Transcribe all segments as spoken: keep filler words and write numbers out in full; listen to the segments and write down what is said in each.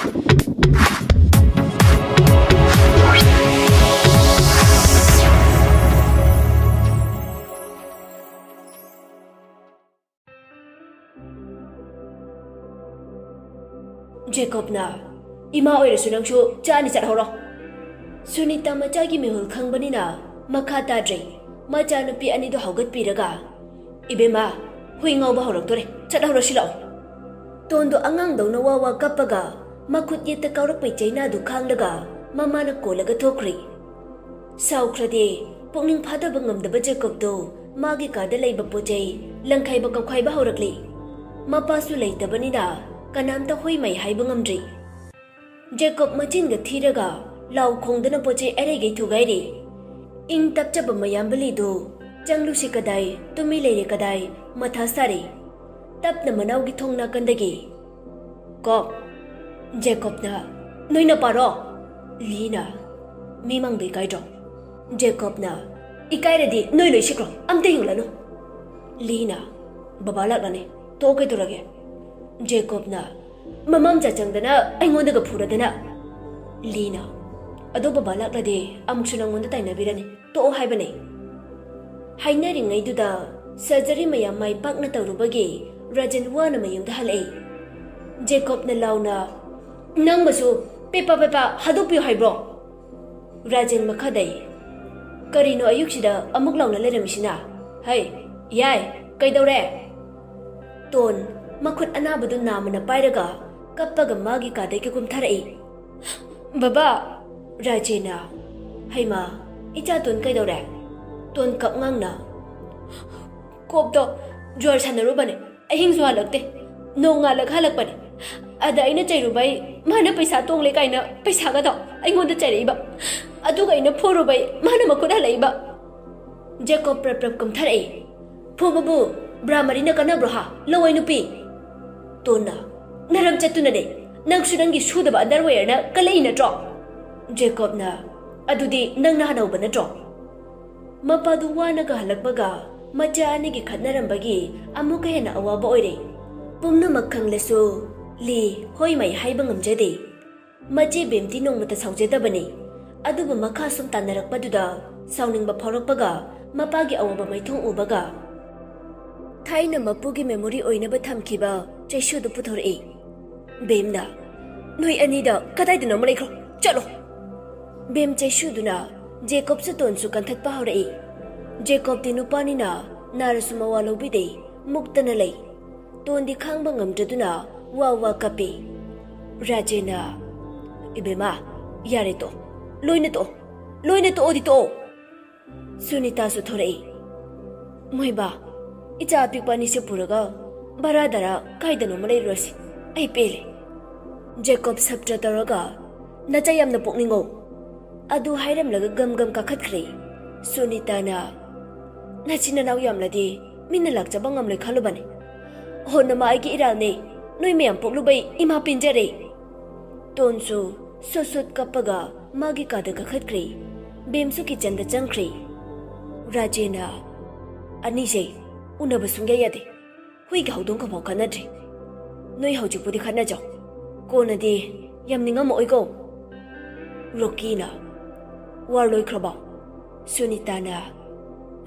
ꯖꯦꯀꯣꯕꯅ, "ꯏꯃꯥ ꯑꯣꯏꯔꯁꯨ ꯅꯪꯁꯨ ꯆꯥꯅꯤ ꯆꯠꯍꯧꯔꯣ꯫" ꯁꯨꯅꯤꯇꯥ ꯃꯆꯥꯒꯤ ꯃꯤꯍꯨꯜ ꯈꯪꯕꯅꯤꯅ ꯃꯈꯥ ꯇꯥꯗ꯭ꯔꯦ꯫ ꯃꯆꯥꯅꯨꯄꯤ ꯑꯅꯤꯗꯨ ꯍꯧꯒꯠꯄꯤꯔꯒ, "ꯏꯕꯦꯝꯃ, ꯍꯨꯏ ꯉꯥꯎꯕ ꯍꯧꯔꯛꯇꯣꯔꯦ, ꯆꯠꯍꯧꯔꯁꯤ ꯂꯥꯛꯑꯣ꯫" ꯇꯣꯟꯗꯣ ꯑꯉꯥꯡꯗꯧꯅ ꯋꯥ ꯋꯥ ꯀꯞꯄꯒ ꯃꯈꯨꯠ ꯌꯦꯠꯇ ꯀꯥꯎꯔꯛꯄꯩ ꯆꯩꯅꯥꯗꯨ ꯈꯥꯡꯂꯒ ꯃꯃꯥꯅ ꯀꯣꯜꯂꯒ ꯊꯣꯛꯈ꯭ꯔꯦ꯫ ꯁꯥꯎꯈ꯭ꯔꯗꯤ ꯄꯨꯛꯅꯤꯡ ꯐꯥꯊꯕ ꯉꯝꯗꯕ ꯖꯦꯀꯣꯕꯇꯨ ꯃꯥꯒꯤ ꯀꯥꯗ ꯂꯩꯕ ꯄꯣꯠ ꯆꯩ ꯂꯪꯈꯥꯏꯕ ꯀꯧꯈꯥꯏꯕ ꯍꯧꯔꯛꯂꯤ꯫ ꯃꯄꯥꯁꯨ ꯂꯩꯇꯕꯅꯤꯅ ꯀꯅꯥꯝꯇ ꯍꯣꯏ ꯃꯥꯏ ꯍꯥꯏꯕ ꯉꯝꯗ꯭ꯔꯤ꯫ ꯖꯦꯀꯣꯕ ꯃꯆꯤꯟꯒ ꯊꯤꯔꯒ ꯂꯥꯎ ꯈꯣꯡꯗꯅ ꯄꯣꯠ ꯆꯩ ꯑꯔꯩꯒꯩ ꯊꯨꯒꯥꯏꯔꯤ꯫ ꯏꯪ ꯇꯞꯆꯕ ꯃꯌꯥꯝꯕ ꯂꯤꯗꯨ, "ꯆꯪꯂꯨꯁꯤ ꯀꯗꯥꯏ, ꯇꯨꯃꯤ ꯂꯩꯔꯦ ꯀꯗꯥꯏ, ꯃꯊꯥ ꯁꯥꯔꯦ꯫" ꯇꯞꯅ ꯃꯅꯥꯎꯒꯤ ꯊꯣꯡ ꯅꯥꯀꯟꯗꯒꯤ, "ꯀꯣꯛ!" ꯖꯦꯀꯣꯕꯅ, "ꯅꯣꯏꯅ ꯄꯥꯔꯣ?" ꯂꯤꯅ, "ꯃꯤ ꯃꯥꯡꯗ ꯏꯀꯥꯏꯗ꯭ꯔꯣ?" ꯖꯦꯀꯣꯕꯅ, "ꯏꯀꯥꯏꯔꯗꯤ ꯅꯣꯏ ꯂꯣꯏ ꯁꯤꯈ꯭ꯔꯣ, ꯑꯝꯇ ꯌꯦꯡꯂꯅꯨ꯫" ꯂꯤꯅ, "ꯕꯕꯥ ꯂꯥꯛꯂꯅꯤ, ꯇꯣꯛꯑꯣ ꯀꯩꯗꯧꯔꯒꯦ?" ꯖꯦꯀꯣꯕꯅ, "ꯃꯃꯥ ꯃꯆꯥ ꯆꯪꯗꯅ ꯑꯩꯉꯣꯟꯗꯒ ꯐꯨꯔꯗꯅ꯫" ꯂꯤꯅ, "ꯑꯗꯣ ꯕꯕꯥ ꯂꯥꯛꯂꯗꯤ ꯑꯃꯨꯛꯁꯨ ꯅꯪꯉꯣꯟꯗ ꯇꯥꯏꯅꯕꯤꯔꯅꯤ, ꯇꯣꯛꯑꯣ ꯍꯥꯏꯕꯅꯦ꯫" ꯍꯥꯏꯅꯔꯤꯉꯩꯗꯨꯗ ꯁꯔꯖꯔꯤ ꯃꯌꯥꯝ ꯃꯥꯏ ꯄꯥꯛꯅ ꯇꯧꯔꯨꯕꯒꯤ ꯔꯥꯖꯦꯟ ꯋꯥꯅ ꯃꯌꯨꯝꯗ ꯍꯜꯂꯛꯏ꯫ ꯖꯦꯀꯣꯕꯅ ꯂꯥꯎꯅ, "ꯅꯪꯕꯨꯁꯨ ꯄꯦꯄꯥ ꯄꯦꯄꯥ ꯍꯥꯗꯣꯛꯄꯤꯌꯨ ꯍꯥꯏꯕ꯭ꯔꯣ?" ꯔꯥꯖꯦꯟ ꯃꯈꯥꯗꯩ, "ꯀꯔꯤꯅꯣ ꯑꯌꯨꯛꯁꯤꯗ ꯑꯃꯨꯛ ꯂꯥꯎꯅ ꯂꯩꯔꯝꯃꯤꯁꯤꯅ? ꯍꯩ, ꯌꯥꯏ, ꯀꯩꯗꯧꯔꯦ?" ꯇꯣꯟ ꯃꯈꯨꯠ ꯑꯅꯥꯕꯗꯨ ꯅꯥꯝꯃꯅ ꯄꯥꯏꯔꯒ ꯀꯞꯄꯒ ꯃꯥꯒꯤ ꯀꯥꯗꯒꯤ ꯀꯨꯝꯊꯔꯛꯏ꯫ "ꯕꯕꯥ!" ꯔꯥꯖꯦꯟꯅ, "ꯍꯩꯃꯥ, ꯏꯆꯥ ꯇꯣꯟ ꯀꯩꯗꯧꯔꯦ?" ꯇꯣꯟ ꯀꯞ ꯉꯥꯡꯅ, "ꯀꯣꯛꯇꯣ ꯖ꯭ꯋꯥꯔ ꯁꯥꯟꯅꯔꯨꯕꯅꯦ, ꯑꯍꯤꯡꯁꯨ ꯍꯜꯂꯛꯇꯦ, ꯅꯣꯡꯉꯥꯜꯂꯛ ꯍꯜꯂꯛꯄꯅꯦ꯫ ꯑꯗ ꯑꯩꯅ ꯆꯩꯔꯨꯕꯩ ꯃꯥꯅ ꯄꯩꯁꯥ ꯇꯣꯡꯂꯦ ꯀꯥꯏꯅ ꯄꯩꯁꯥꯒꯗꯣ ꯑꯩꯉꯣꯟꯗ ꯆꯩꯔꯛꯏꯕ, ꯑꯗꯨꯒ ꯑꯩꯅ ꯐꯨꯔꯨꯕꯩ ꯃꯥꯅ ꯃꯈꯨꯠ ꯍꯜꯂꯛꯏꯕ꯫" ꯖꯦꯀꯣꯕ ꯄ꯭ꯔꯞ ꯄ꯭ꯔꯞ ꯀꯨꯝꯊꯔꯛꯏ꯫ "ꯐꯨꯕꯕꯨ ꯕ꯭ꯔꯥ ꯃꯔꯤꯅ ꯀꯥꯟꯅꯕ꯭ꯔꯣ ꯍꯥ, ꯂꯋꯥꯏ ꯅꯨꯄꯤ?" ꯇꯣꯟꯅ, "ꯅꯔꯝ ꯆꯠꯇꯨꯅꯅꯦ, ꯅꯪꯁꯨ ꯅꯪꯒꯤ ꯁꯨꯗꯕ ꯑꯟꯗꯔꯋꯦꯌꯔꯅ ꯀꯜꯂꯛꯏ ꯅꯠꯇ꯭ꯔꯣ?" ꯖꯦꯀꯣꯕꯅ, "ꯑꯗꯨꯗꯤ ꯅꯪꯅ ꯍꯥꯟꯅ ꯍꯧꯕ ꯅꯠꯇ꯭ꯔꯣ?" ꯃꯄꯥꯗꯨ ꯋꯥꯅꯒ ꯍꯜꯂꯛꯄꯒ ꯃꯆꯥ ꯑꯅꯤꯒꯤ ꯈꯠꯅꯔꯝꯕꯒꯤ ꯑꯃꯨꯛꯀ ꯍꯦꯟꯅ ꯑꯋꯥꯕ ꯑꯣꯏꯔꯦ꯫ ꯄꯨꯝꯅꯃꯛ ꯈꯪꯂꯁꯨ ꯂꯤ, ꯍꯣꯏ ꯃꯥꯏ ꯍꯥꯏꯕ ꯉꯝꯖꯗꯦ꯫ ꯃꯆꯦ ꯕꯦꯝꯗꯤ ꯅꯣꯡꯃꯇ ꯁꯥꯎꯖꯗꯕꯅꯤ꯫ ꯑꯗꯨꯕꯨ ꯃꯈꯥ ꯁꯨꯝ ꯇꯥꯟꯅꯔꯛꯄꯗꯨꯗ ꯁꯥꯎꯅꯤꯡꯕ ꯐꯥꯎꯔꯛꯄꯒ ꯃꯄꯥꯒꯤ ꯑꯋꯥꯕ ꯃꯥꯏꯊꯣꯡ ꯎꯕꯒ ꯊꯥꯏꯅ ꯃꯄꯨꯒꯤ memory ꯑꯣꯏꯅꯕ ꯊꯝꯈꯤꯕ ꯆꯩꯁꯨꯗꯨ ꯄꯨꯊꯣꯔꯛꯏ꯫ ꯕꯦꯝꯅ, "ꯅꯣꯏ ꯑꯅꯤꯗ ꯀꯗꯥꯏꯗꯅꯣ ꯑꯃ ꯂꯩꯈ꯭ꯔꯣ, ꯆꯠꯂꯣ!" ꯕꯦꯝ ꯆꯩꯁꯨꯗꯨꯅ ꯖꯦꯀꯣꯕꯁꯨ ꯇꯣꯟꯁꯨ ꯀꯟꯊꯠꯄ ꯍꯧꯔꯛꯏ꯫ ꯖꯦꯀꯣꯕꯇꯤ ꯅꯨꯄꯥꯅꯤꯅ ꯅꯥꯔꯁꯨ ꯃꯋꯥ ꯂꯧꯕꯤꯗꯦ, ꯃꯨꯛꯇꯅ ꯂꯩ꯫ ꯇꯣꯟꯗꯤ ꯈꯥꯡꯕ ꯉꯝꯗ꯭ꯔꯗꯨꯅ ꯋꯥ ꯋꯥ ꯀꯞꯄꯤ꯫ ꯔꯥꯖꯦꯟꯅ, "ꯏꯕꯦꯝꯃ, ꯌꯥꯔꯦ ꯇꯣꯛꯑꯣ, ꯂꯣꯏꯅ ꯇꯣꯛꯑꯣ, ꯂꯣꯏꯅ ꯇꯣꯛꯑꯣꯗꯤ ꯇꯣꯛꯑꯣ!" ꯁꯨꯅꯤꯇꯥꯁꯨ ꯊꯣꯔꯛꯏ꯫ "ꯃꯣꯏꯕꯥ, ꯏꯆꯥ ꯑꯄꯤꯛꯄ ꯑꯅꯤꯁꯦ ꯄꯨꯔꯒ ꯚꯔꯥꯗꯔ ꯀꯥꯏꯗꯅꯣꯃ ꯂꯩꯔꯨꯔꯁꯤ꯫ ꯑꯩ ꯄꯦꯜꯂꯦ꯫" ꯖꯦꯀꯣꯕ ꯁꯞꯇ꯭ꯔ ꯇꯧꯔꯒ, "ꯅꯆꯥ ꯌꯥꯝꯅ ꯄꯣꯛꯅꯤꯡꯉꯣ꯫" ꯑꯗꯨ ꯍꯥꯏꯔꯝꯂꯒ ꯒꯝ ꯒꯝ ꯀꯥꯈꯠꯈ꯭ꯔꯦ꯫ ꯁꯨꯅꯤꯇꯥꯅ, "ꯅꯆꯤꯟ ꯅꯅꯥꯎ ꯌꯥꯝꯂꯗꯤ ꯃꯤꯅ ꯂꯥꯛꯆꯕ ꯉꯝꯂꯣꯏ ꯈꯜꯂꯨꯕꯅꯤ꯫ ꯍꯣ, ꯅꯃꯥ ꯑꯩꯒꯤ ꯏꯔꯥꯜꯅꯦ, ꯅꯣꯏ ꯃꯌꯥꯝ ꯄꯣꯛꯂꯨꯕꯩ ꯏꯃꯥ ꯄꯦꯟꯖꯔꯦ꯫" ꯇꯣꯟꯁꯨ ꯁꯨꯠ ꯁꯨꯠ ꯀꯞꯄꯒ ꯃꯥꯒꯤ ꯀꯥꯗ ꯀꯥꯈꯠꯈ꯭ꯔꯦ꯫ ꯕꯦꯝꯁꯨ ꯀꯤꯆꯟꯗ ꯆꯪꯈ꯭ꯔꯦ꯫ ꯔꯥꯖꯦꯟꯅ, "ꯑꯅꯤꯁꯦ ꯎꯅꯕ ꯁꯨꯡꯌꯥ ꯌꯥꯗꯦ꯫ ꯍꯨꯏꯒ ꯍꯧꯗꯣꯡꯒꯐꯥꯎ ꯈꯠꯅꯗ꯭ꯔꯤ꯫ ꯅꯣꯏ ꯍꯧꯖꯤꯛꯄꯨꯗꯤ ꯈꯠꯅꯖꯧ, ꯀꯣꯟꯅꯗꯤ ꯌꯥꯝ ꯅꯤꯡꯉꯝꯃꯛꯑꯣꯏꯀꯣ꯫" ꯔꯣꯀꯤꯅ, "ꯋꯥꯔ ꯂꯣꯏꯈ꯭ꯔꯕꯣ?" ꯁꯨꯅꯤꯇꯥꯅ,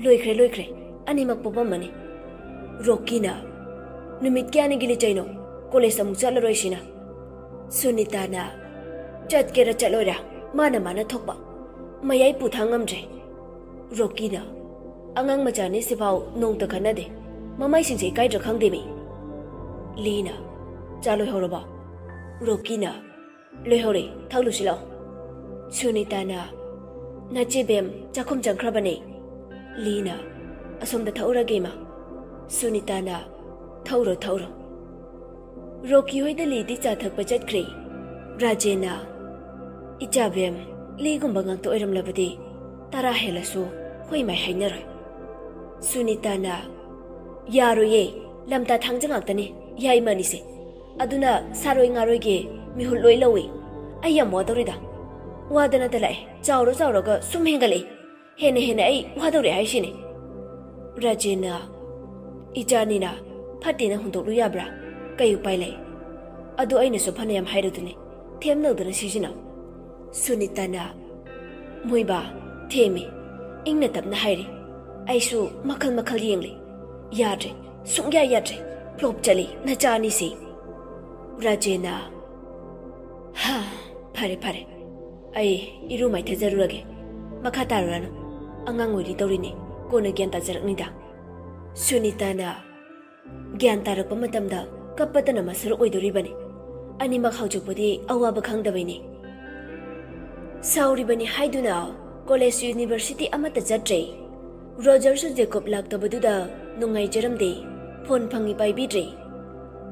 "ꯂꯣꯏꯈ꯭ꯔꯦ, ꯂꯣꯏꯈ꯭ꯔꯦ꯫ ꯑꯅꯤꯃꯛ ꯄꯣꯛꯄꯝꯃꯅꯤ꯫" ꯔꯣꯀꯤꯅ, "ꯅꯨꯃꯤꯠ ꯀꯌꯥꯅꯤꯒꯤ ꯂꯤꯆꯩꯅꯣ? ꯀꯣꯂꯦꯖ ꯑꯃꯨꯛ ꯆꯠꯂꯔꯣꯏ ꯁꯤꯅ꯫" ꯁꯨꯅꯤꯇꯥꯅ, "ꯆꯠꯀꯦꯔꯥ ꯆꯠꯂꯣꯏꯔꯥ, ꯃꯥꯅ ꯃꯥꯅ ꯊꯣꯛꯄ꯫ ꯃꯌꯥꯏ ꯄꯨꯊꯥꯡ ꯉꯝꯗ꯭ꯔꯦ꯫" ꯔꯣꯀꯤꯅ, "ꯑꯉꯥꯡ ꯃꯆꯥꯅꯤ ꯁꯤꯐꯥꯎ ꯅꯣꯡꯇ ꯈꯠꯅꯗꯦ꯫ ꯃꯃꯥꯏꯁꯤꯡꯁꯦ ꯏꯀꯥꯏꯗ꯭ꯔꯥ ꯈꯪꯗꯦꯃꯤ꯫" ꯂꯤꯅ, "ꯆꯥ ꯂꯣꯏꯍꯧꯔꯕꯣ?" ꯔꯣꯀꯤꯅ, "ꯂꯣꯏꯍꯧꯔꯦ, ꯊꯛꯂꯨꯁꯤ ꯂꯥꯛꯑꯣ꯫" ꯁꯨꯅꯤꯇꯥꯅ, "ꯅꯆꯦ ꯕꯦꯝ ꯆꯥꯛꯈꯨꯝ ꯆꯪꯈ꯭ꯔꯕꯅꯦ꯫" ꯂꯤꯅ, "ꯑꯁꯣꯝꯗ ꯊꯛꯎꯔꯒꯦ, ꯏꯃꯥ꯫" ꯁꯨꯅꯤꯇꯥꯅ, "ꯊꯛꯎꯔꯣ, ꯊꯛꯎꯔꯣ꯫" ꯔꯣꯀꯤ ꯍꯣꯏꯗ ꯂꯤꯗꯤ ꯆꯥ ꯊꯛꯄ ꯆꯠꯈ꯭ꯔꯦ꯫ ꯔꯥꯖꯦꯟꯅ, "ꯏꯆꯥ ꯕꯦꯝ, ꯂꯤꯒꯨꯝꯕ ꯉꯥꯛꯇ ꯑꯣꯏꯔꯝꯂꯕꯗꯤ ꯇꯔꯥ ꯍꯦꯜꯂꯁꯨ ꯍꯣꯏ ꯃꯥꯏ ꯍꯥꯏꯅꯔꯣꯏ꯫" ꯁꯨꯅꯤꯇꯥꯅ, "ꯌꯥꯔꯣꯏꯌꯦ, ꯂꯝꯇꯥ ꯊꯥꯡꯖ ꯉꯥꯛꯇꯅꯤ ꯌꯥꯏꯃ ꯑꯅꯤꯁꯦ꯫ ꯑꯗꯨꯅ ꯁꯥꯔꯣꯏ ꯉꯥꯔꯣꯏꯒꯤ ꯃꯤꯍꯨꯠ ꯂꯣꯏ ꯂꯧꯏ꯫ ꯑꯩ ꯌꯥꯝ ꯋꯥꯗꯧꯔꯤꯗ꯫ ꯋꯥꯗ ꯅꯠꯇ ꯂꯥꯛꯑꯦ, ꯆꯥꯎꯔ ꯆꯥꯎꯔꯒ ꯁꯨꯝ ꯍꯦꯟꯒꯠꯂꯛꯏ꯫ ꯍꯦꯟꯅ ꯍꯦꯟꯅ ꯑꯩ ꯋꯥꯗꯧꯔꯦ ꯍꯥꯏꯁꯤꯅꯤ꯫" ꯔꯥꯖꯦꯟꯅ, "ꯏꯆꯥꯅꯤꯅ ꯐꯠꯇꯦꯅ ꯍꯨꯟꯗꯣꯛꯂꯨ ꯌꯥꯕ꯭ꯔꯥ? ꯀꯩ ꯎꯄꯥꯏ ꯂꯩ?" ꯑꯗꯨ ꯑꯩꯅꯁꯨ ꯐꯅꯌꯥꯝ ꯍꯥꯏꯔꯗꯨꯅꯤ, ꯊꯦꯝꯅꯧꯗꯅ ꯁꯤꯖꯤꯟꯅꯧ꯫ ꯁꯨꯅꯤꯇꯥꯅ, "ꯃꯣꯏꯕꯥ, ꯊꯦꯝꯃꯤ, ꯏꯪꯅ ꯇꯞꯅ ꯍꯥꯏꯔꯤ꯫ ꯑꯩꯁꯨ ꯃꯈꯜ ꯃꯈꯜ ꯌꯦꯡꯂꯤ꯫ ꯌꯥꯗ꯭ꯔꯦ, ꯁꯨꯡꯌꯥ ꯌꯥꯗ꯭ꯔꯦ꯫ ꯐ꯭ꯂꯣꯞ ꯆꯠꯂꯤ ꯅꯆꯥ ꯑꯅꯤꯁꯤ꯫" ꯔꯥꯖꯦꯟꯅ, "ꯍꯥ, ꯐꯔꯦ, ꯐꯔꯦ꯫ ꯑꯩ ꯏꯔꯨ ꯃꯥꯏꯊꯖꯔꯨꯔꯒꯦ꯫ ꯃꯈꯥ ꯇꯥꯔꯨꯔꯅꯨ꯫ ꯑꯉꯥꯡ ꯑꯣꯏꯔꯤ ꯇꯧꯔꯤꯅꯤ, ꯀꯣꯟꯅ ꯒ꯭ꯌꯥꯟ ꯇꯥꯖꯔꯛꯅꯤꯗ꯫" ꯁꯨꯅꯤꯇꯥꯅ, "ꯒ꯭ꯌꯥꯟ ꯇꯥꯔꯛꯄ ꯃꯇꯝꯗ ꯀꯞꯄꯗꯅ ꯃꯁꯔꯨꯛ ꯑꯣꯏꯗꯣꯔꯤꯕꯅꯤ꯫ ꯑꯅꯤꯃꯛ ꯍꯧꯖꯤꯛꯄꯨꯗꯤ ꯑꯋꯥꯕ ꯈꯪꯗꯕꯩꯅꯤ꯫" ꯁꯥꯎꯔꯤꯕꯅꯤ ꯍꯥꯏꯗꯨꯅ ꯀꯣꯂꯦꯖ ꯌꯨꯅꯤꯚꯔꯁꯤꯇꯤ ꯑꯃꯠꯇ ꯆꯠꯇ꯭ꯔꯦ꯫ ꯔꯣꯖꯔꯁꯨ ꯖꯦꯀꯣꯕ ꯂꯥꯛꯇꯕꯗꯨꯗ ꯅꯨꯡꯉꯥꯏꯖꯔꯝꯗꯦ꯫ ꯐꯣꯟ ꯐꯪꯏ ꯄꯥꯏꯕꯤꯗ꯭ꯔꯦ꯫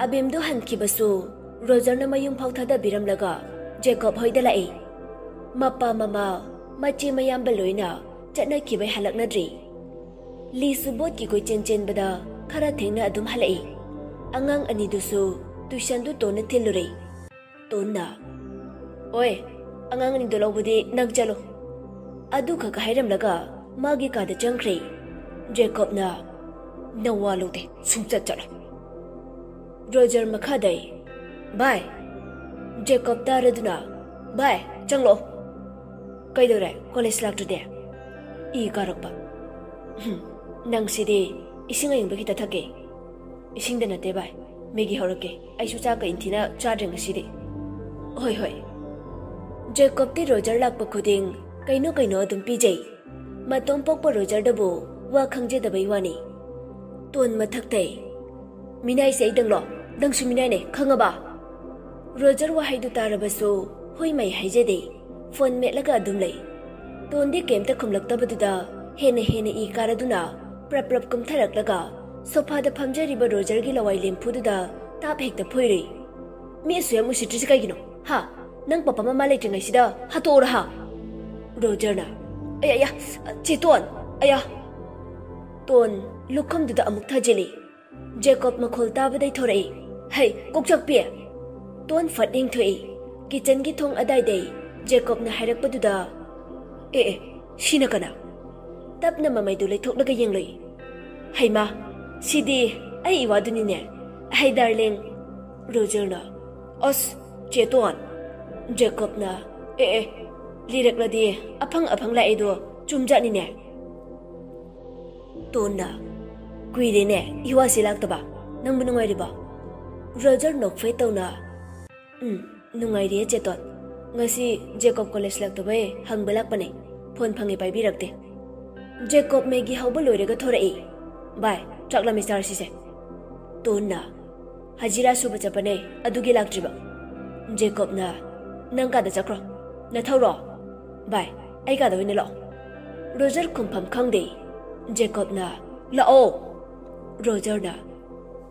ꯑꯕꯦꯝꯗꯨ ꯍꯟꯈꯤꯕꯁꯨ ꯔꯣꯖꯔꯅ ꯃꯌꯨꯝ ꯐꯥꯎ ꯊꯥꯗꯕꯤꯔꯝꯂꯒ ꯖꯦꯀꯣꯕ ꯍꯣꯏꯗ ꯂꯥꯛꯏ꯫ ꯃꯄꯥ ꯃꯃꯥ, ꯃꯆꯦ ꯃꯌꯥꯝꯕ ꯂꯣꯏꯅ ꯆꯠꯅꯈꯤꯕꯩ ꯍꯜꯂꯛꯅꯗ꯭ꯔꯤ꯫ ꯂꯤꯁꯨ ꯕꯣꯠꯀꯤ ꯀꯣꯏꯆꯦꯟ ꯆꯦꯟꯕꯗ ꯈꯔ ꯊꯦꯡꯅ ꯑꯗꯨꯝ ꯍꯜꯂꯛꯏ꯫ ꯑꯉꯥꯡ ꯑꯅꯤꯗꯨꯁꯨ ꯇꯨꯏꯁꯟꯗꯨ ꯇꯣꯟꯅ ꯊꯤꯜꯂꯨꯔꯦ꯫ ꯇꯣꯟꯅ, "ꯑꯣꯏ, ꯑꯉꯥꯡ ꯑꯅꯤꯗꯣ ꯂꯧꯕꯗꯤ ꯅꯪ ꯆꯠꯂꯣ꯫" ꯑꯗꯨꯈꯛ ꯍꯥꯏꯔꯝꯂꯒ ꯃꯥꯒꯤ ꯀꯥꯗ ꯆꯪꯈ꯭ꯔꯦ꯫ ꯖꯦꯀꯣꯕꯅ, "ꯅꯋꯥ ꯂꯧꯗꯦ, ꯁꯨꯡꯆꯠ ꯆꯠꯂꯣ꯫" ꯔꯣꯖꯔ ꯃꯈꯥꯗꯩ, "ꯚꯥꯏ꯫" ꯖꯦꯀꯣꯕ ꯇꯥꯔꯗꯨꯅ, "ꯚꯥꯏ, ꯆꯪꯂꯛꯑꯣ꯫" "ꯀꯩꯗꯧꯔꯦ, ꯀꯣꯂꯦꯖ ꯂꯥꯛꯇ꯭ꯔꯗꯤ?" "ꯏ ꯀꯥꯔꯛꯄ꯫" "ꯍꯨꯝ, ꯅꯪꯁꯤꯗꯤ꯫ ꯏꯁꯤꯡ ꯑꯌꯤꯡꯕ ꯈꯤꯇ ꯊꯛꯀꯦ꯫" "ꯏꯁꯤꯡꯗ ꯅꯠꯇꯦ ꯚꯥꯏ, ꯃꯦꯒꯤ ꯍꯧꯔꯛꯀꯦ꯫ ꯑꯩꯁꯨ ꯆꯥꯛꯀ ꯏꯟꯊꯤꯅ ꯆꯥꯗ꯭ꯔꯦ ꯉꯁꯤꯗꯤ꯫" "ꯍꯣꯏ, ꯍꯣꯏ꯫" ꯖꯦꯀꯣꯕꯇꯤ ꯔꯣꯖꯔ ꯂꯥꯛꯄ ꯈꯨꯗꯤꯡ ꯀꯩꯅꯣ ꯀꯩꯅꯣ ꯑꯗꯨꯝ ꯄꯤꯖꯩ꯫ ꯃꯇꯣꯝ ꯄꯣꯛꯄ ꯔꯣꯖꯔꯗꯕꯨ ꯋꯥ ꯈꯪꯖꯗꯕꯩ ꯋꯥꯅꯤ꯫ ꯇꯣꯟ ꯃꯊꯛꯇꯩ, "ꯃꯤꯅꯥꯏꯁꯦ ꯑꯩꯗꯪꯂꯣ? ꯅꯪꯁꯨ ꯃꯤꯅꯥꯏꯅꯦ, ꯈꯪꯉꯕ?" ꯔꯣꯖꯔ ꯋꯥꯍꯩꯗꯨ ꯇꯥꯔꯕꯁꯨ ꯍꯨꯏꯃꯩ ꯍꯥꯏꯖꯗꯦ꯫ ꯐꯣꯟ ꯃꯦꯠꯂꯒ ꯑꯗꯨꯝ ꯂꯩ꯫ ꯇꯣꯟꯗꯤ ꯀꯩꯝꯇ ꯈꯨꯝꯂꯛꯇꯕꯗꯨꯗ ꯍꯦꯟꯅ ꯍꯦꯟꯅ ꯏ ꯀꯥꯔꯗꯨꯅ ꯄ꯭ꯔꯞ ꯄ꯭ꯔꯞ ꯀꯨꯝꯊꯔꯛꯂꯒ ꯁꯣꯐꯥꯗ ꯐꯝꯖꯔꯤꯕ ꯔꯣꯖꯔꯒꯤ ꯂꯋꯥꯏ ꯂꯦꯝꯐꯨꯗꯨꯗ ꯇꯥꯞ ꯍꯦꯛꯇ ꯐꯨꯏꯔꯨꯏ꯫ "ꯃꯤ ꯑꯁꯨꯛ ꯌꯥꯝ ꯎꯁꯤꯠꯇ꯭ꯔꯤꯁꯤ ꯀꯩꯒꯤꯅꯣ? ꯍꯥ? ꯅꯪ ꯄꯄꯥ ꯃꯃꯥ ꯂꯩꯇ꯭ꯔꯤꯉꯩꯁꯤꯗ ꯍꯥꯠꯇꯣꯛꯎꯔꯥ ꯍꯥ?" ꯔꯣꯖꯔꯅ, "ꯑꯌꯥ, ꯑꯌꯥ, ꯆꯦ ꯇꯣꯟ, ꯑꯌꯥ!" ꯇꯣꯟ ꯂꯨꯈꯝꯗꯨꯗ ꯑꯃꯨꯛ ꯊꯥꯖꯤꯜꯂꯤ꯫ ꯖꯦꯀꯣꯕ ꯃꯈꯣꯜ ꯇꯥꯕꯗꯩ ꯊꯣꯔꯛꯏ, "ꯍꯩ, ꯀꯣꯛꯆꯥꯛꯄꯤ!" ꯇꯣꯟ ꯐꯠ ꯌꯦꯡꯊꯣꯛꯏ꯫ ꯀꯤꯆꯟꯒꯤ ꯊꯣꯡ ꯑꯗꯥꯏꯗꯩ ꯖꯦꯀꯣꯕꯅ ꯍꯥꯏꯔꯛꯄꯗꯨꯗ, "ꯑꯦ, ꯑꯦ, ꯁꯤꯅ ꯀꯅꯥ?" ꯇꯞꯅ ꯃꯃꯩꯗꯨ ꯂꯩꯊꯣꯛꯂꯒ ꯌꯦꯡꯂꯨꯏ꯫ "ꯍꯩꯃꯥ, ꯁꯤꯗꯤ ꯑꯩ ꯏꯋꯥꯗꯨꯅꯤꯅꯦ꯫ ꯍꯩ, ꯗꯥꯔꯂꯤꯡ!" ꯔꯣꯖꯔꯅ, ꯑꯁ, ꯆꯦꯇꯣꯟ꯫ ꯖꯦꯀꯣꯕꯅ, "ꯑꯦ ꯑꯦ, ꯂꯤꯔꯛꯂꯗꯤ ꯑꯐꯪ ꯑꯐꯪ ꯂꯥꯛꯏꯗꯣ ꯆꯨꯝꯖꯥꯠꯅꯤꯅꯦ?" ꯇꯣꯟꯅ, "ꯀꯨꯏꯔꯦꯅꯦ ꯏꯋꯥꯁꯤ ꯂꯥꯛꯇꯕ꯫ ꯅꯪꯕꯨ ꯅꯨꯡꯉꯥꯏꯔꯤꯕꯣ?" ꯔꯣꯖꯔ ꯅꯣꯛꯐꯦꯠ ꯇꯧꯅ, "ꯎꯝ, ꯅꯨꯡꯉꯥꯏꯔꯤꯌꯦ ꯆꯦꯇꯣꯟ꯫ ꯉꯁꯤ ꯖꯦꯀꯣꯕ ꯀꯣꯂꯦꯖ ꯂꯥꯛꯇꯕꯩ ꯍꯪꯕ ꯂꯥꯛꯄꯅꯦ꯫ ꯐꯣꯟ ꯐꯪꯉꯦ ꯄꯥꯏꯕꯤꯔꯛꯇꯦ꯫ ꯖꯦꯀꯣꯕ ꯃꯦꯒꯤ ꯍꯧꯕ ꯂꯣꯏꯔꯒ ꯊꯣꯔꯛꯏ꯫ ꯚꯥꯏ, ꯆꯥꯛ ꯂꯥꯝꯃꯤ, ꯆꯥꯔꯁꯤꯁꯦ꯫" ꯇꯣꯟꯅ, "ꯍꯖꯤꯔꯥ ꯁꯨꯕ ꯆꯠꯄꯅꯦ, ꯑꯗꯨꯒꯤ ꯂꯥꯛꯇ꯭ꯔꯤꯕ꯫" ꯖꯦꯀꯣꯕꯅ, "ꯅꯪ ꯀꯥꯗ ꯆꯠꯈ꯭ꯔꯣ, ꯅꯊꯧꯔꯣ꯫ ꯚꯥꯏ, ꯑꯩ ꯀꯥꯗ ꯑꯣꯏꯅ ꯂꯥꯛꯑꯣ꯫" ꯔꯣꯖꯔ ꯈꯨꯝꯐꯝ ꯈꯪꯗꯦ꯫ ꯖꯦꯀꯣꯕꯅ, "ꯂꯥꯛꯑꯣ꯫" ꯔꯣꯖꯔꯅ,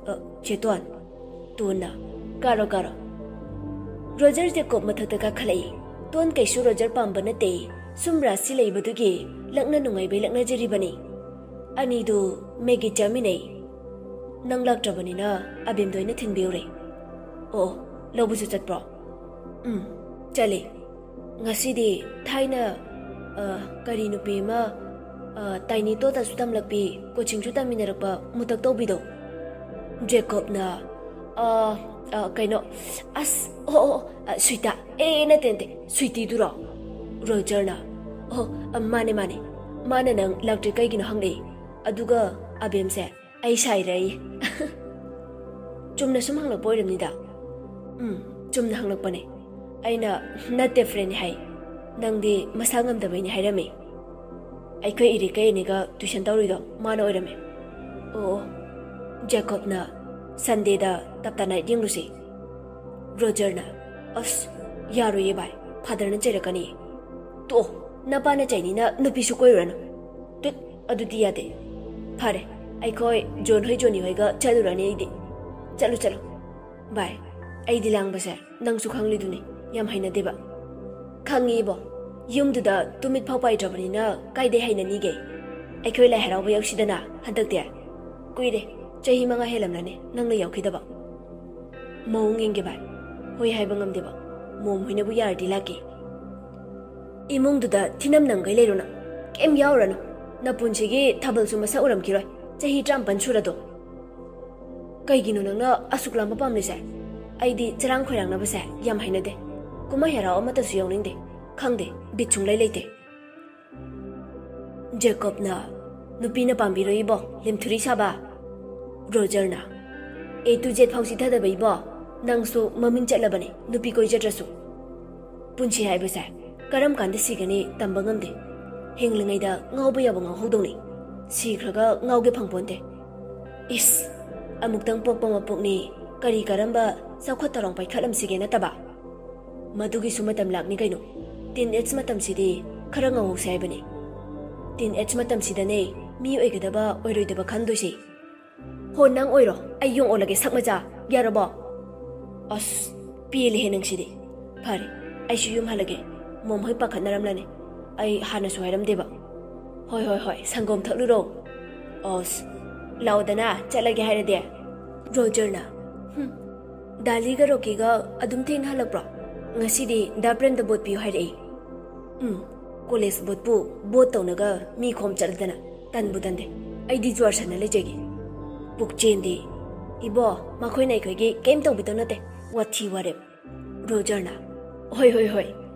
"ꯑ, ꯆꯦꯇꯣꯟ꯫" ꯇꯣꯟꯅ, "ꯀꯥꯔꯣ, ꯀꯥꯔꯣ꯫" ꯔꯣꯖꯔ ꯖꯦꯀꯣꯕ ꯃꯊꯛꯇ ꯀꯥꯈꯠꯂꯛꯏ꯫ ꯇꯣꯟ ꯀꯩꯁꯨ ꯔꯣꯖꯔ ꯄꯥꯝꯕ ꯅꯠꯇꯦ꯫ ꯁꯨꯝ ꯔꯥꯁꯤ ꯂꯩꯕꯗꯨꯒꯤ ꯂꯛꯅ ꯅꯨꯡꯉꯥꯏꯕꯩ ꯂꯛꯅꯖꯔꯤꯕꯅꯤ꯫ ꯑꯅꯤꯗꯨ ꯃꯦꯒꯤ ꯆꯥꯃꯤꯟꯅꯩ꯫ "ꯅꯪ ꯂꯥꯛꯇ꯭ꯔꯕꯅꯤꯅ ꯑꯕꯦꯝꯗ ꯑꯣꯏꯅ ꯊꯤꯟꯕꯤꯎꯔꯦ꯫" "ꯑꯣ, ꯂꯧꯕꯁꯨ ꯆꯠꯄ꯭ꯔꯣ?" "ꯎꯝ, ꯆꯠꯂꯦ꯫ ꯉꯁꯤꯗꯤ ꯊꯥꯏꯅ, ꯑ, ꯀꯔꯤ ꯅꯨꯄꯤ ꯑꯃ, ꯑ, ꯇꯥꯏꯅꯤ ꯇꯣꯇꯁꯨ ꯇꯝꯂꯛꯄꯤ, ꯀꯣꯆꯤꯡꯁꯨ ꯇꯝꯃꯤꯟꯅꯔꯛꯄ ꯃꯨꯇꯛ ꯇꯧꯕꯤꯗꯣ꯫" ꯖꯦꯀꯣꯕꯅ, "ꯑ, ꯑ, ꯀꯩꯅꯣ, ꯑꯁ, ꯑꯣ, ꯑꯣ, ꯑꯣ, ꯑ, ꯁ꯭ꯋꯤꯇꯥ, ꯑꯦ, ꯅꯠꯇꯦ, ꯅꯠꯇꯦ, ꯁ꯭ꯋꯤꯇꯤꯗꯨꯔꯣ?" ꯔꯣꯖꯔꯅ, "ꯑꯣ, ꯑ, ꯃꯥꯅꯦ, ꯃꯥꯅꯦ꯫ ꯃꯥꯅ ꯅꯪ ꯂꯥꯛꯇ꯭ꯔꯤ ꯀꯩꯒꯤꯅꯣ ꯍꯪꯂꯛꯏ꯫ ꯑꯗꯨꯒ ꯑꯕꯦꯝꯁꯦ ꯑꯩ ꯁꯥꯏꯔꯩ꯫" "ꯆꯨꯝꯅ ꯁꯨꯝ ꯍꯪꯂꯛꯄ ꯑꯣꯏꯔꯝꯅꯤꯗ꯫" "ꯎꯝ, ꯆꯨꯝꯅ ꯍꯪꯂꯛꯄꯅꯦ꯫ ꯑꯩꯅ ꯅꯠꯇꯦ ꯐ꯭ꯔꯦꯟꯅꯤ ꯍꯥꯏ꯫ ꯅꯪꯗꯤ ꯃꯁꯥ ꯉꯝꯗꯕꯩꯅꯤ ꯍꯥꯏꯔꯝꯃꯤ꯫ ꯑꯩꯈꯣꯏ ꯏꯔꯤꯛꯀꯩ ꯑꯅꯤꯒ ꯇꯨꯏꯁꯟ ꯇꯧꯔꯨꯏꯗꯣ ꯃꯥꯅ ꯑꯣꯏꯔꯝꯃꯦ꯫" "ꯑꯣ, ꯑꯣ꯫" ꯖꯦꯀꯣꯕꯅ, "ꯁꯟꯗꯦꯗ ꯇꯞꯇꯥ ꯅꯥꯏꯠ ꯌꯦꯡꯂꯨꯁꯤ꯫" ꯔꯣꯖꯔꯅ, "ꯑꯁ, ꯌꯥꯔꯣꯏꯌꯦ ꯚꯥꯏ, ꯐꯥꯗꯔꯅ ꯆꯩꯔꯛꯀꯅꯤ꯫" "ꯇꯣꯛꯑꯣ, ꯅꯄꯥꯅ ꯆꯩꯅꯤꯅ ꯅꯨꯄꯤꯁꯨ ꯀꯣꯏꯔꯨꯔꯅꯨ꯫" "ꯇꯨꯠ, ꯑꯗꯨꯗꯤ ꯌꯥꯗꯦ꯫ ꯐꯔꯦ, ꯑꯩꯈꯣꯏ ꯖꯣꯟ ꯍꯣꯏ ꯖꯣꯅꯤ ꯍꯣꯏꯒ ꯆꯠꯂꯨꯔꯅꯤ ꯑꯩꯗꯤ꯫ ꯆꯠꯂꯨ, ꯆꯠꯂꯨ꯫ ꯚꯥꯏ, ꯑꯩꯗꯤ ꯂꯥꯡꯕꯁꯦ ꯅꯪꯁꯨ ꯈꯪꯂꯤꯗꯨꯅꯤ, ꯌꯥꯝ ꯍꯩꯅꯗꯦꯕ꯫" "ꯈꯪꯉꯤ ꯏꯕꯣ, ꯌꯨꯝꯗꯨꯗ ꯇꯨꯃꯤꯠ ꯐꯥꯎ ꯄꯥꯏꯗ꯭ꯔꯕꯅꯤꯅ ꯀꯥꯏꯗꯩ ꯍꯩꯅꯅꯤꯒꯦ? ꯑꯩꯈꯣꯏ ꯂꯥꯏ ꯍꯔꯥꯎꯕ ꯌꯥꯎꯁꯤꯗꯅ ꯍꯟꯗꯛꯇꯤ꯫ ꯀꯨꯏꯔꯦ, ꯆꯍꯤ ꯃꯉꯥ ꯍꯦꯜꯂꯝꯂꯅꯤ ꯅꯪꯅ ꯌꯥꯎꯈꯤꯗꯕ꯫" "ꯃꯑꯣꯡ ꯌꯦꯡꯒꯦ ꯚꯥꯏ, ꯍꯣꯏ ꯍꯥꯏꯕ ꯉꯝꯗꯦꯕ꯫ ꯃꯣꯝ ꯍꯣꯏꯅꯕꯨ ꯌꯥꯔꯗꯤ ꯂꯥꯛꯀꯦ꯫" "ꯏꯃꯨꯡꯗꯨꯗ ꯊꯤꯅꯝ ꯅꯝꯒꯩ ꯂꯩꯔꯨꯅꯨ, ꯀꯩꯝ ꯌꯥꯎꯔꯅꯨ꯫ ꯅꯄꯨꯟꯁꯤꯒꯤ ꯊꯥꯕꯜꯁꯨ ꯃꯁꯛ ꯎꯔꯝꯈꯤꯔꯣꯏ, ꯆꯍꯤ ꯇꯔꯥꯃꯥꯄꯟ ꯁꯨꯔꯗꯣ꯫ ꯀꯩꯒꯤꯅꯣ ꯅꯪꯅ ꯑꯁꯨꯛ ꯂꯥꯡꯕ ꯄꯥꯝꯂꯤꯁꯦ? ꯑꯩꯗꯤ ꯆꯔꯥꯡ ꯈꯣꯏꯔꯥꯡꯅꯕꯁꯦ ꯌꯥꯝ ꯍꯩꯅꯗꯦ꯫ ꯀꯨꯝꯍꯩ ꯍꯔꯥꯎ ꯑꯃꯠꯇꯁꯨ ꯌꯥꯎꯅꯤꯡꯗꯦ꯫ ꯈꯪꯗꯦ, ꯕꯤꯠ ꯁꯨꯡꯂꯩ ꯂꯩꯇꯦ꯫ ꯖꯦꯀꯣꯕꯅ, "ꯅꯨꯄꯤꯅ ꯄꯥꯝꯕꯤꯔꯣꯏ ꯏꯕꯣ, ꯂꯦꯝꯊꯨꯔꯤ ꯁꯥꯕ"꯫ ꯔꯣꯖꯔꯅ, "A to Z ꯐꯥꯎ ꯆꯤꯊꯗꯕ ꯏꯕꯣ, ꯅꯪꯁꯨ ꯃꯃꯤꯡ ꯆꯠꯂꯕꯅꯦ ꯅꯨꯄꯤ ꯀꯣꯏꯖꯗ꯭ꯔꯁꯨ꯫ ꯄꯨꯟꯁꯤ ꯍꯥꯏꯕꯁꯦ ꯀꯔꯝ ꯀꯥꯟꯗ ꯁꯤꯒꯅꯤ ꯇꯝꯕ ꯉꯝꯗꯦ꯫ ꯍꯤꯡꯂꯤꯉꯩꯗ ꯉꯥꯎꯕ ꯌꯥꯕ ꯉꯥꯎꯍꯧꯗꯧꯅꯤ, ꯁꯤꯈ꯭ꯔꯒ ꯉꯥꯎꯒꯦ ꯐꯪꯄꯣꯟꯇꯦ꯫ ꯏꯁ, ꯑꯃꯨꯛꯇꯪ ꯄꯣꯛꯄ ꯃꯄꯣꯛꯅꯤ, ꯀꯔꯤ ꯀꯔꯝꯕ ꯆꯥꯎꯈꯠ ꯊꯧꯔꯥꯡ ꯄꯥꯏꯈꯠꯂꯝꯁꯤꯒꯦ ꯅꯠꯇꯕ? ꯃꯗꯨꯒꯤꯁꯨ ꯃꯇꯝ ꯂꯥꯛꯅꯤ ꯀꯩꯅꯣ꯫ Teen age ꯃꯇꯝꯁꯤꯗꯤ ꯈꯔ ꯉꯧꯍꯧꯁꯦ ꯍꯥꯏꯕꯅꯤ꯫ Teen age ꯃꯇꯝꯁꯤꯗꯅꯦ ꯃꯤ ꯑꯣꯏꯒꯗꯕ ꯑꯣꯏꯔꯣꯏꯗꯕ ꯈꯟꯗꯣꯏꯁꯦ꯫ ꯍꯣ, ꯅꯪ ꯑꯣꯏꯔꯣ, ꯑꯩ ꯌꯣꯡ ꯑꯣꯜꯂꯒꯦ ꯁꯛ ꯃꯆꯥ, ꯌꯥꯔꯕꯣ?" ꯑꯁ, ꯄꯦꯜꯂꯦꯍꯦ ꯅꯪꯁꯤꯗꯤ꯫ ꯐꯔꯦ, ꯑꯩꯁꯨ ꯌꯨꯝ ꯍꯜꯂꯒꯦ꯫ ꯃꯣꯝ ꯍꯣꯏ ꯄꯥꯈꯠꯅꯔꯝꯂꯅꯤ꯫ ꯑꯩ ꯍꯥꯟꯅꯁꯨ ꯍꯥꯏꯔꯝꯗꯦꯕ꯫ "ꯍꯣꯏ, ꯍꯣꯏ, ꯍꯣꯏ, ꯁꯪꯒꯣꯝ ꯊꯛꯂꯨꯔꯣ?" "ꯑꯁ, ꯂꯥꯛꯑꯣꯗꯅ, ꯆꯠꯂꯒꯦ ꯍꯥꯏꯔꯗꯤ?" ꯔꯣꯖꯔꯅ, "ꯍꯨꯝ, ꯗꯥꯂꯤꯒ ꯔꯣꯀꯤꯒ ꯑꯗꯨꯝ ꯊꯦꯡꯅ ꯍꯜꯂꯛꯄ꯭ꯔꯣ? ꯉꯁꯤꯗꯤ ꯗꯥ ꯄ꯭ꯔꯦꯝꯗ ꯕꯣꯠ ꯄꯤꯌꯨ ꯍꯥꯏꯔꯛꯏ꯫" "ꯎꯝ, ꯀꯣꯂꯦꯖ ꯕꯣꯠꯄꯨ ꯕꯣꯠ ꯇꯧꯅꯒ ꯃꯤ ꯈꯣꯝ ꯆꯠꯂꯗꯅ ꯇꯟꯕꯨ ꯇꯟꯗꯦ꯫ ꯑꯩꯗꯤ ꯖꯨꯋꯥꯔ ꯁꯥꯟꯅ ꯂꯩꯖꯒꯦ꯫" ꯄꯨꯛꯆꯦꯟꯗꯤ, "ꯏꯕꯣ, ꯃꯈꯣꯏꯅ ꯑꯩꯈꯣꯏꯒꯤ ꯀꯩꯝ ꯇꯧꯕꯤꯗꯧ ꯅꯠꯇꯦ, ꯋꯥꯊꯤ ꯋꯥꯔꯦꯞ꯫" ꯔꯣꯖꯔꯅ, "ꯍꯣꯏ, ꯍꯣꯏ, ꯍꯣꯏ,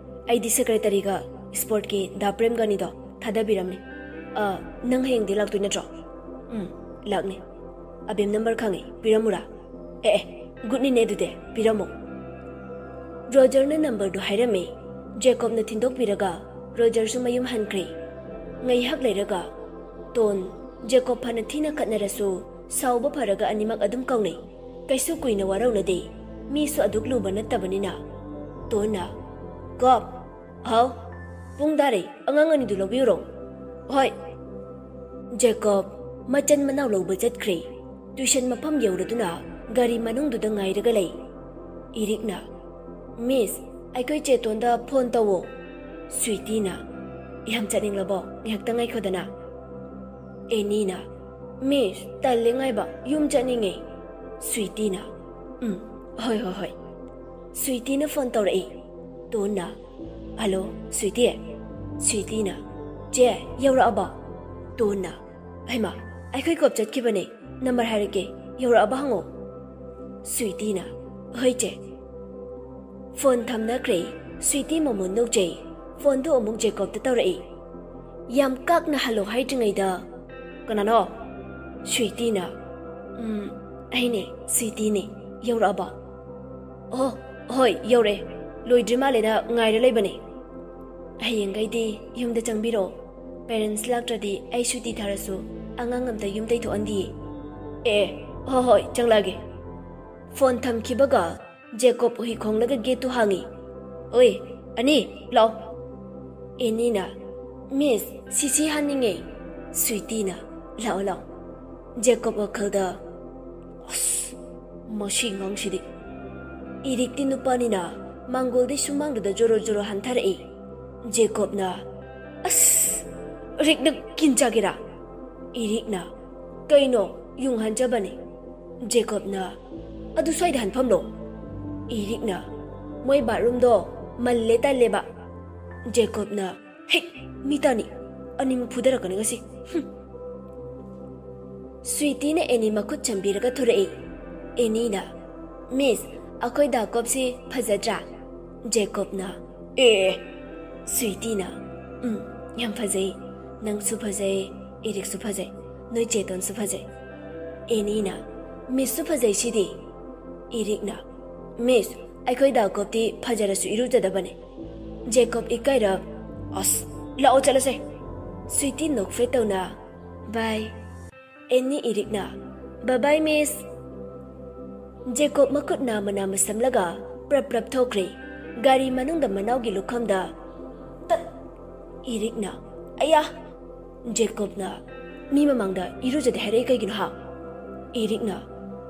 ꯑꯩꯗꯤ ꯁꯦꯀ꯭ꯔꯦꯇꯔꯤꯒ ꯁ꯭ꯄꯣꯔꯠꯀꯤ ꯗꯥ ꯄ꯭ꯔꯦꯝꯒꯅꯤꯗꯣ ꯊꯥꯗꯕꯤꯔꯝꯅꯤ꯫ ꯑ, ꯅꯪ ꯍꯌꯦꯡꯗꯤ ꯂꯥꯛꯇꯣꯏ ꯅꯠꯇ꯭ꯔꯣ?" "ꯎꯝ, ꯂꯥꯛꯅꯤ꯫ ꯑꯕꯦꯝ ꯅꯝꯕꯔ ꯈꯪꯉꯤ, ꯄꯤꯔꯝꯃꯨꯔꯥ?" "ꯑꯦ, ꯑꯦ, ꯒꯨꯗꯅꯤꯅꯦ ꯑꯗꯨꯗꯤ, ꯄꯤꯔꯝꯃꯣ꯫" ꯔꯣꯖꯔꯅ ꯅꯝꯕꯔꯗꯨ ꯍꯥꯏꯔꯝꯃꯤ꯫ ꯖꯦꯀꯣꯕꯅ ꯊꯤꯟꯗꯣꯛꯄꯤꯔꯒ ꯔꯣꯖꯔꯁꯨ ꯃꯌꯨꯝ ꯍꯟꯈ꯭ꯔꯦ꯫ ꯉꯥꯏꯍꯥꯛ ꯂꯩꯔꯒ, "ꯇꯣꯟ, ꯖꯦꯀꯣꯕ ꯐꯅ ꯊꯤꯅ ꯈꯠꯅꯔꯁꯨ ꯁꯥꯎꯕ ꯐꯔꯒ ꯑꯅꯤꯃꯛ ꯑꯗꯨꯝ ꯀꯥꯎꯅꯩ꯫ ꯀꯩꯁꯨ ꯀꯨꯏꯅ ꯋꯥꯔꯧꯅꯗꯦ꯫ ꯃꯤꯁꯨ ꯑꯗꯨꯛ ꯂꯨꯕ ꯅꯠꯇꯕꯅꯤꯅ꯫" ꯇꯣꯟꯅ, "ꯀꯣꯕ, ꯍꯥꯎ, ꯄꯨꯡ ꯇꯥꯔꯦ, ꯑꯉꯥꯡ ꯑꯅꯤꯗꯨ ꯂꯧꯕꯤꯔꯣ꯫" "ꯍꯣꯏ꯫" ꯖꯦꯀꯣꯕ ꯃꯆꯟ ꯃꯅꯥꯎ ꯂꯧꯕ ꯆꯠꯈ꯭ꯔꯦ꯫ ꯇ꯭ꯌꯨꯁꯟ ꯃꯐꯝ ꯌꯧꯔꯗꯨꯅ ꯒꯥꯔꯤ ꯃꯅꯨꯡꯗꯨꯗ ꯉꯥꯏꯔꯒ ꯂꯩ꯫ ꯏꯔꯤꯛꯅ, "ꯃꯤꯁ, ꯑꯩꯈꯣꯏ ꯆꯦꯇꯣꯟꯗ ꯐꯣꯟ ꯇꯧꯋꯣ꯫" ꯁ꯭ꯋꯤꯇꯤꯅ, "ꯌꯥꯝ ꯆꯠꯅꯤꯡꯂꯕꯣ? ꯉꯥꯏꯍꯥꯛꯇꯪ ꯉꯥꯏꯈꯣꯗꯅ꯫" ꯑꯦꯅꯤꯅ, "ꯃꯤꯁ, ꯇꯜꯂꯦ ꯉꯥꯏꯕ, ꯌꯨꯝ ꯆꯠꯅꯤꯡꯉꯦ꯫" ꯁ꯭ꯋꯤꯇꯤꯅ, "ꯎꯝ, ꯍꯣꯏ, ꯍꯣꯏ, ꯍꯣꯏ꯫" ꯁ꯭ꯋꯤꯇꯤꯅ ꯐꯣꯟ ꯇꯧꯔꯛꯏ꯫ ꯇꯣꯟꯅ, "ꯍꯜꯂꯣ, ꯁ꯭ꯋꯤꯇꯤ꯫" ꯁ꯭ꯋꯤꯇꯤꯅ, "ꯆꯦ, ꯌꯧꯔꯛꯑꯕꯣ?" ꯇꯣꯟꯅ, "ꯍꯩꯃꯥ, ꯑꯩꯈꯣꯏ ꯀꯣꯞ ꯆꯠꯈꯤꯕꯅꯦ, ꯅꯝꯕꯔ ꯍꯥꯏꯔꯛꯀꯦ, ꯌꯧꯔꯛꯑꯕ ꯍꯪꯉꯣ꯫" ꯁ꯭ꯋꯤꯇꯤꯅ, "ꯍꯣꯏ ꯆꯦ"꯫ ꯐꯣꯟ ꯊꯝꯅꯈ꯭ꯔꯦ꯫ ꯁ꯭ꯋꯤꯇꯤ ꯃꯃꯣꯟ ꯅꯣꯛꯆꯩ꯫ ꯐꯣꯟꯗꯨ ꯑꯃꯨꯛ ꯖꯦꯀꯣꯕꯇ ꯇꯧꯔꯛꯏ꯫ ꯌꯥꯝ ꯀꯥꯛꯅ "ꯍꯜꯂꯣ" ꯍꯥꯏꯗ꯭ꯔꯤꯉꯩꯗ, "ꯀꯅꯥꯅꯣ?" ꯁ꯭ꯋꯤꯇꯤꯅ, "ꯎꯝ, ꯑꯩꯅꯦ, ꯁ꯭ꯋꯤꯇꯤꯅꯦ꯫ ꯌꯧꯔꯛꯑꯕꯣ?" "ꯑꯣ, ꯍꯣꯏ, ꯌꯧꯔꯛꯑꯦ꯫ ꯂꯣꯏꯗ꯭ꯔꯤ ꯃꯥꯜꯂꯦꯅ ꯉꯥꯏꯔ ꯂꯩꯕꯅꯦ"꯫ "ꯍꯌꯦꯡꯈꯩꯗꯤ ꯌꯨꯝꯗ ꯆꯪꯕꯤꯔꯛꯑꯣ꯫ ꯄꯦꯔꯦꯟꯁ ꯂꯥꯛꯇ꯭ꯔꯗꯤ ꯑꯩ ꯁꯨꯇꯤ ꯊꯥꯔꯁꯨ ꯑꯉꯥꯡ ꯑꯝꯇ ꯌꯨꯝꯗꯩ ꯊꯣꯛꯍꯟꯗꯤꯌꯦ"꯫ "ꯑꯦ, ꯍꯣꯏ, ꯍꯣꯏ, ꯆꯪꯂꯛꯑꯒꯦ"꯫ ꯐꯣꯟ ꯊꯝꯈꯤꯕꯒ ꯖꯦꯀꯣꯕ ꯎꯍꯩ ꯈꯣꯡꯂꯒ ꯒꯦꯠꯇꯨ ꯍꯥꯡꯉꯤ꯫ "ꯑꯣꯏ, ꯑꯅꯤ, ꯂꯥꯛꯑꯣ"꯫ ꯑꯦꯅꯤꯅ, "ꯃꯤꯁ, ꯁꯤꯁꯤ ꯍꯥꯟꯅꯤꯡꯉꯦ"꯫ ꯁ꯭ꯋꯤꯇꯤꯅ, "ꯂꯥꯛꯑꯣ, ꯂꯥꯛꯑꯣ"꯫ ꯖꯦꯀꯣꯕ ꯋꯥꯈꯜꯗ, "ꯑꯁ, ꯃꯁꯤ ꯑꯉꯥꯡꯁꯤꯗꯤ"꯫ ꯏꯔꯤꯛꯇꯤ ꯅꯨꯄꯥꯅꯤꯅ ꯃꯥꯡꯒꯣꯜꯗꯩ ꯁꯨꯃꯥꯡꯗꯨꯗ ꯖꯣꯔꯣ ꯖꯣꯔꯣ ꯍꯟꯊꯔꯛꯏ꯫ ꯖꯦꯀꯣꯕꯅ, "ꯑꯁ, ꯏꯔꯤꯛ, ꯅꯪ ꯀꯤꯟ ꯆꯥꯒꯦꯔꯥ?" ꯏꯔꯤꯛꯅ, "ꯀꯩꯅꯣ, ꯌꯨꯡ ꯍꯟꯖꯕꯅꯦ"꯫ ꯖꯦꯀꯣꯕꯅ, "ꯑꯗꯨ ꯁ꯭ꯋꯥꯏꯗ ꯍꯟꯐꯝꯂꯣ?" ꯏꯔꯤꯛꯅ, "ꯃꯣꯏ ꯕꯥꯠꯔꯨꯝꯗꯣ ꯃꯜꯂꯦ ꯇꯜꯂꯦꯕ"꯫ ꯖꯦꯀꯣꯕꯅ, "ꯍꯦꯛ, ꯃꯤ ꯇꯥꯅꯤ, ꯑꯅꯤꯃꯛ ꯐꯨꯗꯔꯛꯀꯅꯤ ꯉꯁꯤ꯫ ꯍꯨꯝ"꯫ ꯁ꯭ꯋꯤꯇꯤꯅ ꯑꯦꯅꯤ ꯃꯈꯨꯠ ꯆꯝꯕꯤꯔꯒ ꯊꯣꯔꯛꯏ꯫ ꯑꯦꯅꯤꯅ, "ꯃꯤꯁ, ꯑꯩꯈꯣꯏ ꯗꯥ ꯀꯣꯞꯁꯤ ꯐꯖꯗ꯭ꯔꯥ?" ꯖꯦꯀꯣꯕꯅ, "ꯑꯦ"꯫ ꯁ꯭ꯋꯤꯇꯤꯅ, "ꯎꯝ, ꯌꯥꯝ ꯐꯖꯩ꯫ ꯅꯪꯁꯨ ꯐꯖꯩ, ꯏꯔꯤꯛꯁꯨ ꯐꯖꯩ, ꯅꯣꯏ ꯆꯦꯇꯣꯟꯁꯨ ꯐꯖꯩ"꯫ ꯑꯦꯅꯤꯅ, "ꯃꯤꯁꯁꯨ ꯐꯖꯩ ꯁꯤꯗꯤ"꯫ ꯏꯔꯤꯛꯅ, "ꯃꯤꯁ, ꯑꯩꯈꯣꯏ ꯗꯥ ꯀꯣꯞꯇꯤ ꯐꯖꯔꯁꯨ ꯏꯔꯨꯖꯗꯕꯅꯦ"꯫ ꯖꯦꯀꯣꯕ ꯏꯀꯥꯏꯔꯞ, "ꯑꯁ, ꯂꯥꯛꯑꯣ ꯆꯠꯂꯁꯦ"꯫ ꯁ꯭ꯋꯤꯇꯤ ꯅꯣꯛꯐꯦꯠ ꯇꯧꯅ, "ꯕꯥꯏ"꯫ ꯑꯦꯅꯤ ꯏꯔꯤꯛꯅ, "ꯕꯥꯏ ꯕꯥꯏ, ꯃꯤꯁ"꯫ ꯖꯦꯀꯣꯕ ꯃꯈꯨꯠ ꯅꯥꯝꯃ ꯅꯥꯝꯃ ꯁꯝꯂꯒ ꯄ꯭ꯔꯞ ꯄ꯭ꯔꯞ ꯊꯣꯛꯈ꯭ꯔꯦ꯫ ꯒꯥꯔꯤ ꯃꯅꯨꯡꯗ ꯃꯅꯥꯎꯒꯤ ꯂꯨꯈꯝꯗ ꯇꯠ! ꯏꯔꯤꯛꯅ, "ꯑꯌꯥ!" ꯖꯦꯀꯣꯕꯅ, "ꯃꯤ ꯃꯃꯥꯡꯗ ꯏꯔꯨꯖꯗꯦ ꯍꯥꯏꯔꯛꯏ ꯀꯩꯒꯤꯅꯣ ꯍꯥ?" ꯏꯔꯤꯛꯅ,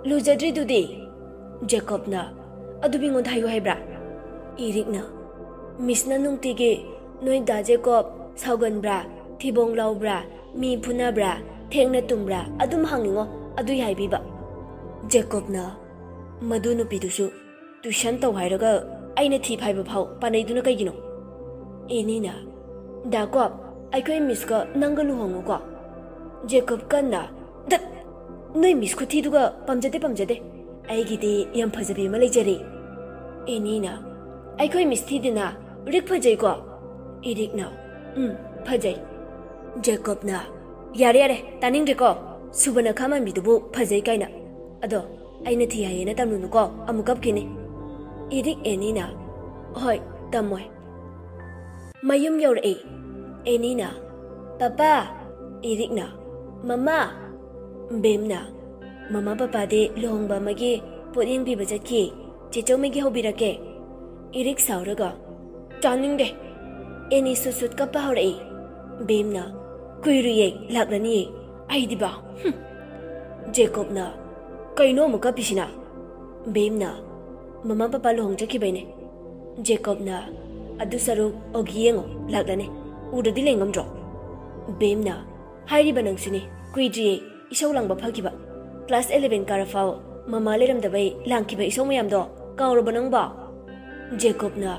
"ꯂꯨꯖꯗ꯭ꯔꯤꯗꯨꯗꯤ"꯫ ꯖꯦꯀꯣꯕꯅ, "ꯑꯗꯨ ꯃꯤꯉꯣꯟꯗ ꯍꯥꯏꯌꯨ ꯍꯥꯏꯕ꯭ꯔꯥ?" ꯏꯔꯤꯛꯅ, "ꯃꯤꯁꯅ ꯅꯨꯡꯇꯤꯒꯤ ꯅꯣꯏ ꯗꯥ ꯖꯦꯀꯣꯕ ꯁꯥꯎꯒꯟꯕ꯭ꯔꯥ, ꯊꯤꯕꯣꯡ ꯂꯥꯎꯕ꯭ꯔꯥ, ꯃꯤ ꯐꯨꯅꯕ꯭ꯔꯥ, ꯊꯦꯡꯅ ꯇꯨꯝꯕ꯭ꯔꯥ, ꯑꯗꯨꯝ ꯍꯪꯉꯤꯉꯣ, ꯑꯗꯨꯏ ꯍꯥꯏꯕꯤꯕ"꯫ ꯖꯦꯀꯣꯕꯅ, "ꯃꯗꯨ ꯅꯨꯄꯤꯗꯨꯁꯨ ꯇ꯭ꯌꯨꯁꯟ ꯇꯧ ꯍꯥꯏꯔꯒ ꯑꯩꯅ ꯊꯤ ꯐꯥꯏꯕ ꯐꯥꯎ ꯄꯥꯅꯩꯗꯨꯅ ꯀꯩꯒꯤꯅꯣ?" ꯑꯦꯅꯤꯅ, "ꯗꯥ ꯀꯣꯞ, ꯑꯩꯈꯣꯏ ꯃꯤꯁꯀ ꯅꯪꯒ ꯂꯨꯍꯣꯡꯉꯨꯀꯣ"꯫ ꯖꯦꯀꯣꯕ ꯀꯟꯅ, "ꯗꯠ! ꯅꯣꯏ ꯃꯤꯁ ꯈꯨꯊꯤꯗꯨꯒ ꯄꯥꯝꯖꯗꯦ, ꯄꯥꯝꯖꯗꯦ꯫ ꯑꯩꯒꯤꯗꯤ ꯌꯥꯝ ꯐꯖꯕꯤ ꯑꯃ ꯂꯩꯖꯔꯦ꯫ ꯑꯦꯅꯤꯅ, "ꯑꯩꯈꯣꯏ ꯃꯤꯁ ꯊꯤꯗꯅ ꯔꯤꯛ ꯐꯖꯩꯀꯣ?" ꯏꯔꯤꯛꯅ, "ꯎꯝ, ꯐꯖꯩ꯫" ꯖꯦꯀꯣꯕꯅ, "ꯌꯥꯔꯦ, ꯌꯥꯔꯦ, ꯇꯥꯅꯤꯡꯗ꯭ꯔꯦꯀꯣ꯫ ꯁꯨꯕꯅꯈꯥ ꯃꯥꯟꯕꯤꯗꯨꯕꯨ ꯐꯖꯩ ꯀꯥꯏꯅ꯫ ꯑꯗꯣ ꯑꯩꯅ ꯊꯤ ꯍꯥꯏꯌꯦꯅ ꯇꯝꯂꯨꯅꯨꯀꯣ, ꯑꯃꯨꯛ ꯀꯞꯈꯤꯅꯤ꯫" ꯏꯔꯤꯛ ꯑꯦꯅꯤꯅ, "ꯍꯣꯏ, ꯇꯝꯃꯣꯏ꯫" ꯃꯌꯨꯝ ꯌꯧꯔꯛꯏ꯫ ꯑꯦꯅꯤꯅ, "ꯄꯄꯥ!" ꯏꯔꯤꯛꯅ, "ꯃꯃꯥ!" ꯕꯦꯝꯅ, "ꯃꯃꯥ ꯄꯄꯥꯗꯤ ꯂꯨꯍꯣꯡꯕ ꯑꯃꯒꯤ ꯄꯣꯠꯌꯦꯡ ꯄꯤꯕ ꯆꯠꯈꯤ꯫ ꯆꯦꯆꯧ ꯃꯦꯒꯤ ꯍꯧꯕꯤꯔꯛꯀꯦ꯫" ꯏꯔꯤꯛ ꯁꯥꯎꯔꯒ, "ꯆꯥꯅꯤꯡꯗꯦ꯫" ꯑꯦꯅꯤ ꯁꯨꯠ ꯁꯨꯠ ꯀꯞꯄ ꯍꯧꯔꯛꯏ꯫ ꯕꯦꯝꯅ, "ꯀꯨꯏꯔꯨꯏꯌꯦ, ꯂꯥꯛꯂꯅꯤꯌꯦ꯫ ꯑꯩꯗꯤꯕ, ꯍꯨꯝ꯫" ꯖꯦꯀꯣꯕꯅ, "ꯀꯩꯅꯣ ꯑꯃꯨꯛ ꯀꯞꯄꯤꯁꯤꯅ?" ꯕꯦꯝꯅ, "ꯃꯃꯥ ꯄꯄꯥ ꯂꯨꯍꯣꯡ ꯆꯠꯈꯤꯕꯩꯅꯦ꯫" ꯖꯦꯀꯣꯕꯅ, "ꯑꯗꯨ ꯁꯔꯨꯛ ꯑꯣꯒꯤ ꯌꯦꯡꯉꯣ, ꯂꯥꯛꯂꯅꯤ꯫ ꯎꯗ꯭ꯔꯗꯤ ꯂꯩ ꯉꯝꯗ꯭ꯔꯣ?" ꯕꯦꯝꯅ, "ꯍꯥꯏꯔꯤꯕ ꯅꯪꯁꯨꯅꯤ, ꯀꯨꯏꯗ꯭ꯔꯤꯌꯦ ꯏꯁꯧ ꯂꯥꯡꯕ ꯐꯈꯤꯕ꯫ ꯀ꯭ꯂꯥꯁ ꯑꯦꯂꯦꯚꯦꯟ ꯀꯥꯔꯐꯥꯎ ꯃꯃꯥ ꯂꯩꯔꯝꯗꯕꯩ ꯂꯥꯡꯈꯤꯕ ꯏꯁꯧ ꯃꯌꯥꯝꯗꯣ ꯀꯥꯎꯔꯕ ꯅꯪꯕꯣ?" ꯖꯦꯀꯣꯕꯅ,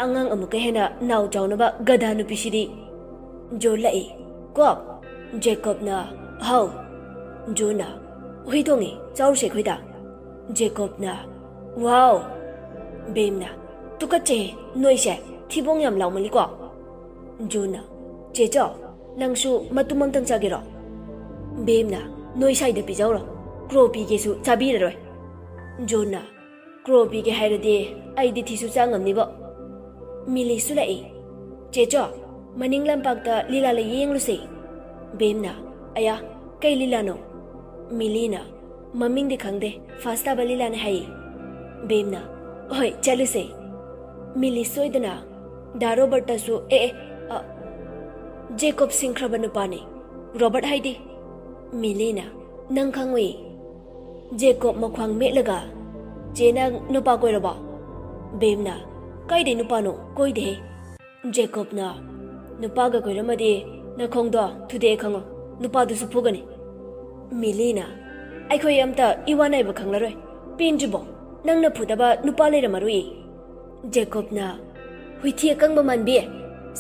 "ꯑꯉꯥꯡ ꯑꯃꯨꯛꯀ ꯍꯦꯟꯅ ꯅꯥꯎ ꯆꯥꯎꯅꯕ ꯒꯙꯥ ꯅꯨꯄꯤꯁꯤꯗꯤ꯫" ꯖꯣꯟ ꯂꯥꯛꯏ꯫ "ꯀꯣ?" ꯖꯦꯀꯣꯕꯅ, "ꯍꯥꯎ꯫" ꯖꯣꯟꯅ, "ꯍꯨꯏ ꯊꯣꯡꯉꯤ, ꯆꯥꯎꯔꯨꯁꯦ ꯑꯩꯈꯣꯏꯗ꯫" ꯖꯦꯀꯣꯕꯅ, "ꯋꯥꯎ!" ꯕꯦꯝꯅ, "ꯇꯨꯀꯠꯆꯩꯍꯦ, ꯅꯣꯏꯁꯦ ꯊꯤꯕꯣꯡ ꯌꯥꯝ ꯂꯥꯎꯃꯜꯂꯤꯀꯣ꯫" ꯖꯣꯟꯅ, "ꯆꯦꯆꯧ, ꯅꯪꯁꯨ ꯃꯇꯨꯝ ꯑꯝꯇꯪ ꯆꯥꯒꯦꯔꯣ?" ꯕꯦꯝꯅ, "ꯅꯣꯏ ꯁꯥꯏꯗ ꯄꯤꯖꯧꯔꯣ, ꯀ꯭ꯔꯣ ꯄꯤꯒꯦꯁꯨ ꯆꯥꯕꯤꯔꯔꯣꯏ꯫" ꯖꯣꯟꯅ, "ꯀ꯭ꯔꯣ ꯄꯤꯒꯦ ꯍꯥꯏꯔꯗꯤ ꯑꯩꯗꯤ ꯊꯤꯁꯨ ꯆꯥ ꯉꯝꯅꯤꯕꯣ꯫" ꯃꯤꯂꯤꯁꯨ ꯂꯥꯛꯏ꯫ "ꯆꯦꯆꯧ, ꯃꯅꯤꯡ ꯂꯝꯄꯥꯛꯇ ꯂꯤꯂꯥ ꯂꯩ, ꯌꯦꯡꯂꯨꯁꯦ꯫" ꯕꯦꯝꯅ, "ꯑꯌꯥ, ꯀꯩ ꯂꯤꯂꯥꯅꯣ?" ꯃꯤꯂꯤꯅ, "ꯃꯃꯤꯡꯗꯤ ꯈꯪꯗꯦ, ꯐꯥꯁ ꯇꯥꯕ ꯂꯤꯂꯥꯅꯦ ꯍꯥꯏꯌꯦ꯫" ꯕꯦꯝꯅ, "ꯍꯣꯏ, ꯆꯠꯂꯨꯁꯦ꯫" ꯃꯤꯂꯤ ꯁꯣꯏꯗꯅ ꯗꯥ ꯔꯣꯕꯔꯠꯇꯁꯨ, "ꯑꯦ, ꯑꯦ, ꯑ, ꯖꯦꯀꯣꯕ ꯁꯤꯡꯈ꯭ꯔꯕ ꯅꯨꯄꯥꯅꯤ, ꯔꯣꯕꯔꯠ ꯍꯥꯏꯗꯤ꯫" ꯃꯤꯂꯤꯅ, "ꯅꯪ ꯈꯪꯉꯨꯏ?" ꯖꯦꯀꯣꯕ ꯃꯈ꯭ꯋꯥꯡ ꯃꯦꯠꯂꯒ, "ꯆꯦ, ꯅꯪ ꯅꯨꯄꯥ ꯀꯣꯏꯔꯕꯣ?" ꯕꯦꯝꯅ, "ꯀꯥꯏꯗꯩ ꯅꯨꯄꯥꯅꯣ? ꯀꯣꯏꯗꯦꯍꯦ꯫" ꯖꯦꯀꯣꯕꯅ, "ꯅꯨꯄꯥꯒ ꯀꯣꯏꯔꯝꯃꯗꯤ ꯅꯈꯣꯡꯗꯣ ꯊꯨꯗꯦꯛꯑꯦ ꯈꯪꯉꯣ, ꯅꯨꯄꯥꯗꯨꯁꯨ ꯐꯨꯒꯅꯤ꯫" ꯃꯤꯂꯤꯅ, "ꯑꯩꯈꯣꯏ ꯑꯝꯇ ꯏꯋꯥ ꯅꯥꯏꯕ ꯈꯪꯂꯔꯣꯏ꯫ ꯄꯦꯟꯗ꯭ꯔꯤꯕꯣ? ꯅꯪꯅ ꯐꯨꯗꯕ ꯅꯨꯄꯥ ꯂꯩꯔꯝꯃꯔꯣꯏꯌꯦ꯫" ꯖꯦꯀꯣꯕꯅ, "ꯍꯨꯏꯊꯤ ꯑꯀꯪꯕ ꯃꯥꯟꯕꯤ,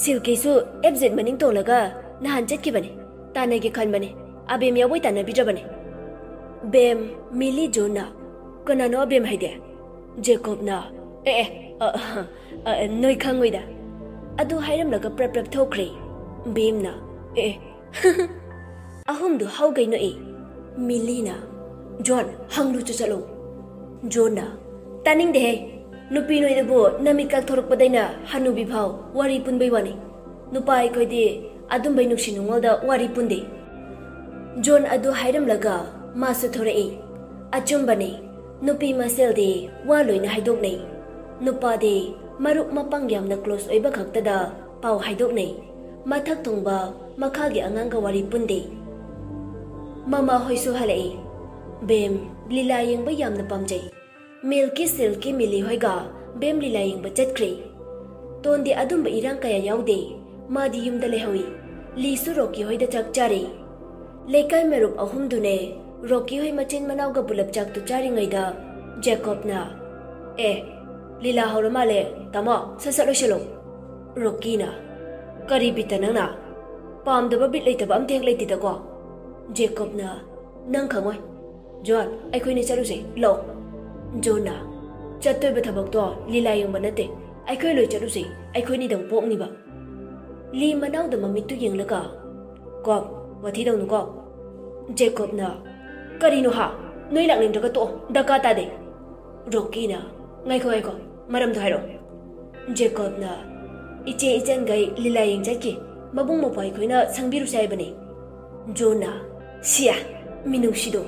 ꯁꯤꯜꯀꯤꯁꯨ ꯑꯦꯐ ꯖꯦꯠ ꯃꯅꯤꯡ ꯇꯣꯡꯂꯒ ꯅꯍꯥꯟ ꯆꯠꯈꯤꯕꯅꯤ꯫ ꯇꯥꯟꯅꯒꯦ ꯈꯟꯕꯅꯤ, ꯑꯕꯦꯝ ꯌꯥꯎꯕꯩ ꯇꯥꯟꯅꯕꯤꯗ꯭ꯔꯕꯅꯤ꯫" ꯕꯦꯝ, ꯃꯤꯂꯤ, ꯖꯣꯟꯅ, "ꯀꯅꯥꯅꯣ ꯑꯕꯦꯝ ꯍꯥꯏꯗꯤ?" ꯖꯦꯀꯣꯕꯅ, "ꯑꯦ ꯑꯦ, ꯑ, ꯑ, ꯑ, ꯅꯣꯏ ꯈꯪꯉꯣꯏꯗ"꯫ ꯑꯗꯨ ꯍꯥꯏꯔꯝꯂꯒ ꯄ꯭ꯔꯞ ꯄ꯭ꯔꯞ ꯊꯣꯛꯈ꯭ꯔꯦ꯫ ꯕꯦꯝꯅ, "ꯑꯦ ꯑꯦ"꯫ ꯑꯍꯨꯝꯗꯨ ꯍꯧꯒꯩ ꯅꯣꯛꯏ꯫ ꯃꯤꯂꯤꯅ, "ꯖꯣꯟ, ꯍꯪꯂꯨꯆꯣ ꯆꯠꯂꯣ"꯫ ꯖꯣꯟꯅ, "ꯇꯥꯅꯤꯡꯗꯦꯍꯦ꯫ ꯅꯨꯄꯤ ꯅꯣꯏꯗꯕꯨ ꯅꯃꯤꯠ ꯀꯥꯊꯣꯔꯛꯄꯗꯩꯅ ꯍꯅꯨꯕꯤ ꯐꯥꯎ ꯋꯥꯔꯤ ꯄꯨꯟꯕꯩ ꯋꯥꯅꯤ꯫ ꯅꯨꯄꯥ ꯑꯩꯈꯣꯏꯗꯤ ꯑꯗꯨꯝꯕꯩ ꯅꯨꯡꯁꯤ ꯅꯨꯡꯉꯣꯜꯗ ꯋꯥꯔꯤ ꯄꯨꯟꯗꯦ"꯫ ꯖꯣꯟ ꯑꯗꯨ ꯍꯥꯏꯔꯝꯂꯒ ꯃꯥꯁꯨ ꯊꯣꯔꯛꯏ꯫ "ꯑꯆꯨꯝꯕꯅꯤ, ꯅꯨꯄꯤ ꯃꯁꯦꯜꯗꯤ ꯋꯥ ꯂꯣꯏꯅ ꯍꯥꯏꯗꯣꯛꯅꯩ꯫ ꯅꯨꯄꯥꯗꯤ ꯃꯔꯨꯞ ꯃꯄꯥꯡ ꯌꯥꯝꯅ close ꯑꯣꯏꯕ ꯈꯛꯇꯗ ꯄꯥꯎ ꯍꯥꯏꯗꯣꯛꯅꯩ꯫ ꯃꯊꯛ ꯊꯣꯡꯕ ꯃꯈꯥꯒꯤ ꯑꯉꯥꯡꯒ ꯋꯥꯔꯤ ꯄꯨꯟꯗꯦ"꯫ ꯃꯃꯥ ꯍꯣꯏꯁꯨ ꯍꯜꯂꯛꯏ꯫ ꯕꯦꯝ ꯂꯤꯂꯥ ꯌꯦꯡꯕ ꯌꯥꯝꯅ ꯄꯥꯝꯖꯩ꯫ ꯃꯤꯜꯀꯤ, ꯁꯤꯜꯀꯤ, ꯃꯤꯂꯤ ꯍꯣꯏꯒ ꯕꯦꯝ ꯂꯤꯂꯥ ꯌꯦꯡꯕ ꯆꯠꯈ꯭ꯔꯦ꯫ ꯇꯣꯟꯗꯤ ꯑꯗꯨꯝꯕ ꯏꯔꯥꯡ ꯀꯌꯥ ꯌꯥꯎꯗꯦ꯫ ꯃꯥꯗꯤ ꯌꯨꯝꯗ ꯂꯩꯍꯧꯏ꯫ ꯂꯤꯁꯨ ꯔꯣꯀꯤ ꯍꯣꯏꯗ ꯆꯥꯛ ꯆꯥꯔꯤ꯫ ꯂꯩꯀꯥꯏ ꯃꯔꯨꯞ ꯑꯍꯨꯝꯗꯨꯅꯦ ꯔꯣꯀꯤ ꯍꯣꯏ ꯃꯆꯤꯟ ꯃꯅꯥꯎꯒ ꯄꯨꯂꯞ ꯆꯥꯛꯇꯨ ꯆꯥꯔꯤꯉꯩꯗ ꯖꯦꯀꯣꯕꯅ, "ꯑꯦ, ꯂꯤꯂꯥ ꯍꯧꯔ ꯃꯥꯜꯂꯦ, ꯇꯥꯃꯣ, ꯁꯠ ꯁꯠ ꯂꯣꯏꯁꯤꯜꯂꯣ"꯫ ꯔꯣꯀꯤꯅ, "ꯀꯔꯤ ꯕꯤꯠꯇ ꯅꯪꯅ? ꯄꯥꯝꯗꯕ ꯕꯤꯠ ꯂꯩꯇꯕ ꯑꯝꯇ ꯍꯦꯛ ꯂꯩꯇꯦꯗꯀꯣ"꯫ ꯖꯦꯀꯣꯕꯅ, "ꯅꯪ ꯈꯪꯉꯣꯏ꯫ ꯖꯣꯟ, ꯑꯩꯈꯣꯏꯅꯤ ꯆꯠꯂꯨꯁꯦ, ꯂꯥꯛꯑꯣ"꯫ ꯖꯣꯟꯅ, "ꯆꯠꯇꯣꯏꯕ ꯊꯕꯛꯇꯣ ꯂꯤꯂꯥ ꯌꯦꯡꯕ ꯅꯠꯇꯦ, ꯑꯩꯈꯣꯏ ꯂꯣꯏ ꯆꯠꯂꯨꯁꯦ, ꯑꯩꯈꯣꯏꯅꯤꯗꯪ ꯄꯣꯛꯅꯤꯕ"꯫ ꯂꯤ ꯃꯅꯥꯎꯗ ꯃꯃꯤꯠꯇꯨ ꯌꯦꯡꯂꯒ, "ꯀꯣꯞ, ꯋꯥꯊꯤ ꯇꯧꯅꯨꯀꯣ"꯫ ꯖꯦꯀꯣꯕꯅ, "ꯀꯔꯤꯅꯣ ꯍꯥ? ꯅꯣꯏ ꯂꯥꯛꯅꯤꯡꯗ꯭ꯔꯒ ꯇꯣꯛꯑꯣ, ꯗꯔꯀꯥꯔ ꯇꯥꯗꯦ"꯫ ꯔꯣꯀꯤꯅ, "ꯉꯥꯏꯈꯣ, ꯉꯥꯏꯈꯣ, ꯃꯔꯝꯗꯣ ꯍꯥꯏꯔꯛꯑꯣ"꯫ ꯖꯦꯀꯣꯕꯅ, "ꯏꯆꯦ ꯏꯆꯟꯈꯩ ꯂꯤꯂꯥ ꯌꯦꯡ ꯆꯠꯈꯤ, ꯃꯕꯨꯡ ꯃꯧꯄ꯭ꯋꯥ ꯑꯩꯈꯣꯏꯅ ꯁꯪꯕꯤꯔꯨꯁꯦ ꯍꯥꯏꯕꯅꯤ"꯫ ꯖꯣꯟꯅ, "ꯁꯤꯌꯥ, ꯃꯤꯅꯨꯡꯁꯤꯗꯣ!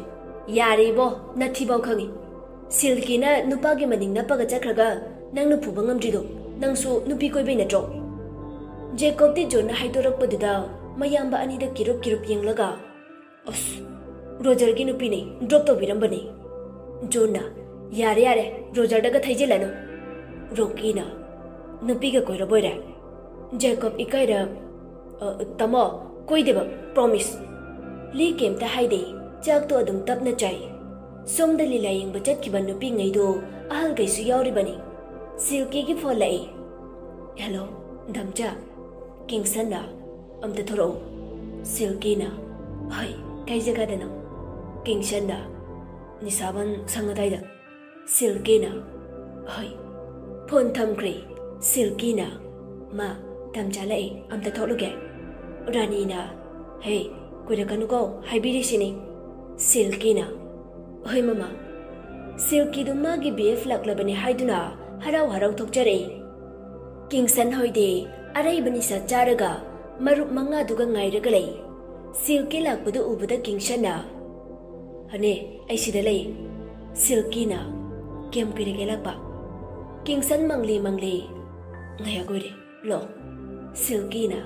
ꯌꯥꯔꯦ ꯏꯕꯣ, ꯅꯊꯤꯐꯥꯎ ꯈꯪꯉꯤ꯫ ꯁꯤꯜꯀꯤꯅ ꯅꯨꯄꯥꯒꯤ ꯃꯅꯤꯡ ꯅꯞꯄꯒ ꯆꯠꯈ꯭ꯔꯒ ꯅꯪꯅ ꯐꯨꯕ ꯉꯝꯗ꯭ꯔꯤꯗꯣ, ꯅꯪꯁꯨ ꯅꯨꯄꯤ ꯀꯣꯏꯕꯩ ꯅꯠꯇ꯭ꯔꯣ?" ꯖꯦꯀꯣꯕꯇꯤ ꯖꯣꯟꯅ ꯍꯥꯏꯗꯣꯔꯛꯄꯗꯨꯗ ꯃꯌꯥꯝꯕ ꯑꯅꯤꯗ ꯀꯤꯔꯨꯞ ꯀꯤꯔꯨꯞ ꯌꯦꯡꯂꯒ, "ꯑꯁ, ꯔꯣꯖꯔꯒꯤ ꯅꯨꯄꯤꯅꯤ, drop ꯇꯧꯕꯤꯔꯝꯕꯅꯤ"꯫ ꯖꯣꯟꯅ, "ꯌꯥꯔꯦ, ꯌꯥꯔꯦ, ꯔꯣꯖꯔꯗꯒ ꯊꯩꯖꯤꯜꯂꯅꯨ"꯫ ꯔꯣꯀꯤꯅ, "ꯅꯨꯄꯤꯒ ꯀꯣꯏꯔꯕꯣꯏꯔꯦ"꯫ ꯖꯦꯀꯣꯕ ꯏꯀꯥꯏꯔ, "ꯑ, ꯇꯥꯃꯣ, ꯀꯣꯏꯗꯦꯕ, promise"꯫ ꯂꯤ ꯀꯩꯝꯇ ꯍꯥꯏꯗꯦ, ꯆꯥꯛꯇꯣ ꯑꯗꯨꯝ ꯇꯞꯅ ꯆꯥꯏ꯫ ꯁꯣꯝꯗ ꯂꯤꯂꯥ ꯌꯦꯡꯕ ꯆꯠꯈꯤꯕ ꯅꯨꯄꯤꯉꯩꯗꯣ ꯑꯍꯜꯈꯩꯁꯨ ꯌꯥꯎꯔꯤꯕꯅꯤ꯫ ꯁꯤꯜꯀꯤꯒꯤ phone ꯂꯥꯛꯏ꯫ "Hello, ꯗꯝꯆꯥ"꯫ ꯀꯤꯡꯁꯟꯅ, "ꯑꯝꯇ ꯊꯣꯔꯛꯑꯣ"꯫ ꯁꯤꯜꯀꯤꯅ, "ꯍꯣꯏ, ꯀꯩ ꯖꯒꯥꯗꯅꯣ?" ꯀꯤꯡꯁꯟꯅ, ꯅꯤꯁꯥꯕꯟ ꯁꯪꯉꯗꯥꯏꯗ꯫ ꯁꯤꯜꯀꯤꯅ, "ꯍꯣꯏ꯫" ꯐꯣꯟ ꯊꯝꯈ꯭ꯔꯦ꯫ ꯁꯤꯜꯀꯤꯅ, "ꯃꯥ, ꯇꯝꯆꯥ ꯂꯥꯛꯑꯦ, ꯑꯝꯇ ꯊꯣꯛꯂꯨꯒꯦ꯫" ꯔꯥꯅꯤꯅ, "ꯍꯦ, ꯀꯨꯏꯔꯛꯀꯅꯨꯀꯣ, ꯍꯥꯏꯕꯤꯔꯤꯁꯤꯅꯤ꯫" ꯁꯤꯜꯀꯤꯅ, "ꯍꯣꯏ ꯃꯃꯥ꯫" ꯁꯤꯜꯀꯤꯗꯨ ꯃꯥꯒꯤ ꯕꯤ ꯑꯦꯐ ꯂꯥꯛꯂꯕꯅꯤ ꯍꯥꯏꯗꯨꯅ ꯍꯔꯥꯎ ꯍꯔꯥꯎ ꯊꯣꯛꯆꯔꯛꯏ꯫ ꯀꯤꯡꯁꯟ ꯍꯣꯏꯗꯤ ꯑꯔꯩꯕ ꯅꯤꯁꯥ ꯆꯥꯔꯒ ꯃꯔꯨꯞ ꯃꯉꯥꯗꯨꯒ ꯉꯥꯏꯔꯒ ꯂꯩ꯫ ꯁꯤꯜꯀꯤ ꯂꯥꯛꯄꯗꯨ ꯎꯕꯗ ꯀꯤꯡꯁꯟꯅ, "ꯍꯅꯦ, ꯑꯩ ꯁꯤꯗ ꯂꯩ꯫" ꯁꯤꯜꯀꯤꯅ, "ꯀꯌꯥꯝ ꯀꯨꯏꯔꯒꯦ ꯂꯥꯛꯄ?" ꯀꯤꯡꯁꯟ ꯃꯪꯂꯤ ꯃꯪꯂꯤ, "ꯉꯥꯏꯍꯥꯛ ꯑꯣꯏꯔꯦ꯫ ꯂꯣ꯫" ꯁꯤꯜꯀꯤꯅ,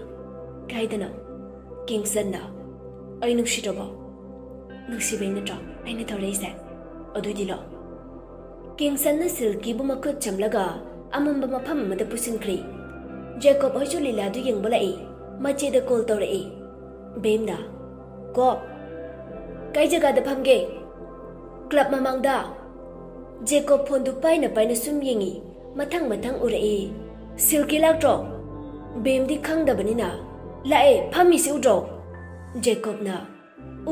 "ꯀꯥꯏꯗꯅꯣ?" ꯀꯤꯡꯁꯟꯅ, "ꯑꯩ ꯅꯨꯡꯁꯤꯗ꯭ꯔꯕꯣ? ꯅꯨꯡꯁꯤꯕꯩ ꯅꯠꯇ꯭ꯔꯣ ꯑꯩꯅ ꯊꯧꯔꯛꯏꯁꯦ? ꯑꯗꯨꯏꯗꯤ ꯂꯣ꯫" ꯀꯤꯡꯁꯟꯅ ꯁꯤꯜꯀꯤꯕꯨ ꯃꯈꯨꯠ ꯆꯝꯂꯒ ꯑꯃꯝꯕ ꯃꯐꯝ ꯑꯃꯗ ꯄꯨꯁꯤꯟꯈ꯭ꯔꯦ꯫ ꯖꯦꯀꯣꯕ ꯍꯣꯏꯁꯨ ꯂꯤꯂꯥꯗꯨ ꯌꯦꯡꯕ ꯂꯥꯛꯏ꯫ ꯃꯆꯦꯗ ꯀꯣꯜ ꯇꯧꯔꯛꯏ꯫ ꯕꯦꯝꯅ, "ꯀꯣ, ꯀꯩ ꯖꯒꯥꯗ ꯐꯝꯒꯦ?" "ꯀ꯭ꯂꯕ ꯃꯃꯥꯡꯗ꯫" ꯖꯦꯀꯣꯕ ꯐꯣꯟꯗꯨ ꯄꯥꯏꯅ ꯄꯥꯏꯅ ꯁꯨꯝ ꯌꯦꯡꯉꯤ꯫ ꯃꯊꯪ ꯃꯊꯪ ꯎꯔꯛꯏ꯫ "ꯁꯤꯜꯀꯤ ꯂꯥꯛꯇ꯭ꯔꯣ?" ꯕꯦꯝꯗꯤ ꯈꯪꯗꯕꯅꯤꯅ, "ꯂꯥꯛꯑꯦ, ꯐꯝꯃꯤꯁꯤ ꯎꯗ꯭ꯔꯣ?" ꯖꯦꯀꯣꯕꯅ,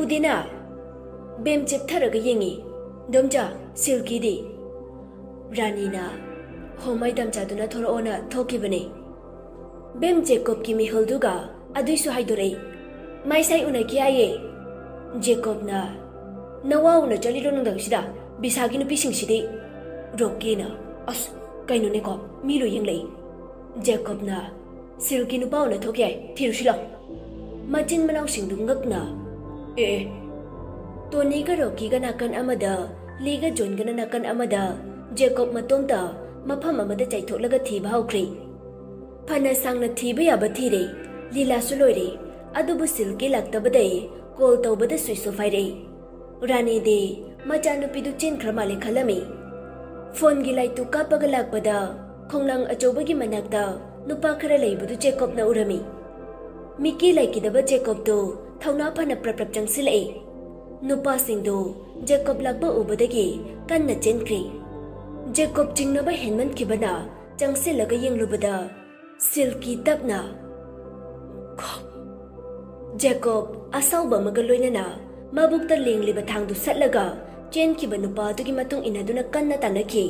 "ꯎꯗꯦꯅ꯫" ꯕꯦꯝ ꯆꯦꯞꯊꯔꯒ ꯌꯦꯡꯉꯤ꯫ "ꯗꯣꯝꯆꯥ, ꯁꯤꯜꯀꯤꯗꯤ?" ꯔꯥꯅꯤꯅ, "ꯍꯣ, ꯃꯥꯏ ꯗꯥꯝꯆꯥꯗꯨꯅ ꯊꯣꯔꯛꯑꯣꯅ ꯊꯣꯛꯈꯤꯕꯅꯦ꯫" ꯕꯦꯝ ꯖꯦꯀꯣꯕꯀꯤ ꯃꯤꯍꯨꯜꯗꯨꯒ ꯑꯗꯨꯏꯁꯨ ꯍꯥꯏꯗꯣꯔꯛꯏ꯫ "ꯃꯥꯏ ꯁꯥꯏ ꯎꯅꯈꯤ ꯍꯥꯏꯌꯦ꯫" ꯖꯦꯀꯣꯕꯅ, "ꯅꯋꯥ ꯎꯅ ꯆꯠꯂꯤꯔꯣ ꯅꯨꯡꯗꯥꯡꯁꯤꯗ? ꯕꯤꯁꯥꯒꯤ ꯅꯨꯄꯤꯁꯤꯡꯁꯤꯗꯤ?" ꯔꯣꯀꯤꯅ, "ꯑꯁ, ꯀꯩꯅꯣꯅꯦꯀꯣ, ꯃꯤ ꯂꯣꯏ ꯌꯦꯡꯂꯛꯏ꯫" ꯖꯦꯀꯣꯕꯅ, "ꯁꯤꯜꯀꯤ ꯅꯨꯄꯥ ꯎꯅ ꯊꯣꯛꯈꯤ ꯍꯥꯏ, ꯊꯤꯔꯨꯁꯤ ꯂꯥꯎ꯫" ꯃꯆꯤꯟ ꯃꯅꯥꯎꯁꯤꯡꯗꯨ ꯉꯛꯅ, "ꯑꯦ, ꯑꯦ꯫" ꯇꯣꯅꯤꯒ ꯔꯣꯀꯤꯒ ꯅꯥꯀꯟ ꯑꯃꯗ, ꯂꯤꯒ ꯖꯣꯟꯒꯅ ꯅꯥꯀꯟ ꯑꯃꯗ, ꯖꯦꯀꯣꯕ ꯃꯇꯣꯝꯇ ꯃꯐꯝ ꯑꯃꯗ ꯆꯥꯏꯊꯣꯛꯂꯒ ꯊꯤꯕ ꯍꯧꯈ꯭ꯔꯦ꯫ ꯐꯅ ꯁꯥꯡꯅ ꯊꯤꯕ ꯌꯥꯕ ꯊꯤꯔꯦ, ꯂꯤꯂꯥꯁꯨ ꯂꯣꯏꯔꯦ, ꯑꯗꯨꯕꯨ ꯁꯤꯜꯀꯤ ꯂꯥꯛꯇꯕꯗꯩ ꯀꯣꯜ ꯇꯧꯕꯗ ꯁ꯭ꯋꯤꯆ ꯑꯣꯐ ꯍꯥꯏꯔꯛꯏ꯫ ꯔꯥꯅꯤꯗꯤ ꯃꯆꯥꯅꯨꯄꯤꯗꯨ ꯆꯦꯟꯈ꯭ꯔ ꯃꯥꯜꯂꯦ ꯈꯜꯂꯝꯃꯤ꯫ ꯐꯣꯟꯒꯤ ꯂꯥꯏꯠꯇꯨ ꯀꯥꯞꯄꯒ ꯂꯥꯛꯄꯗ ꯈꯣꯡꯅꯥꯡ ꯑꯆꯧꯕꯒꯤ ꯃꯅꯥꯛꯇ ꯅꯨꯄꯥ ꯈꯔ ꯂꯩꯕꯗꯨ ꯖꯦꯀꯣꯕꯅ ꯎꯔꯝꯃꯤ꯫ ꯃꯤꯠꯀꯤ ꯂꯩꯈꯤꯗꯕ ꯖꯦꯀꯣꯕꯇꯨ ꯊꯧꯅꯥ ꯐꯅ ꯄ꯭ꯔꯞ ꯄ꯭ꯔꯞ ꯆꯪꯁꯤꯜꯂꯛꯏ꯫ ꯅꯨꯄꯥꯁꯤꯡꯗꯨ ꯖꯦꯀꯣꯕ ꯂꯥꯛꯄ ꯎꯕꯗꯒꯤ ꯀꯟꯅ ꯆꯦꯟꯈ꯭ꯔꯦ꯫ ꯖꯦꯀꯣꯕ ꯆꯤꯡꯅꯕ ꯍꯦꯟꯃꯟꯈꯤꯕꯅ ꯆꯪꯁꯤꯜꯂꯒ ꯌꯦꯡꯂꯨꯕꯗ ꯁꯤꯜꯀꯤ ꯇꯞꯅ, "ꯈꯣ!" ꯖꯦꯀꯣꯕ ꯑꯁꯥꯎꯕ ꯑꯃꯒ ꯂꯣꯏꯅꯅ ꯃꯕꯨꯛꯇ ꯂꯦꯡꯂꯤꯕ ꯊꯥꯡꯗꯨ ꯁꯠꯂꯒ ꯆꯦꯟꯈꯤꯕ ꯅꯨꯄꯥ ꯑꯗꯨꯒꯤ ꯃꯇꯨꯡ ꯏꯟꯅꯗꯨꯅ ꯀꯟꯅ ꯇꯥꯟꯅꯈꯤ꯫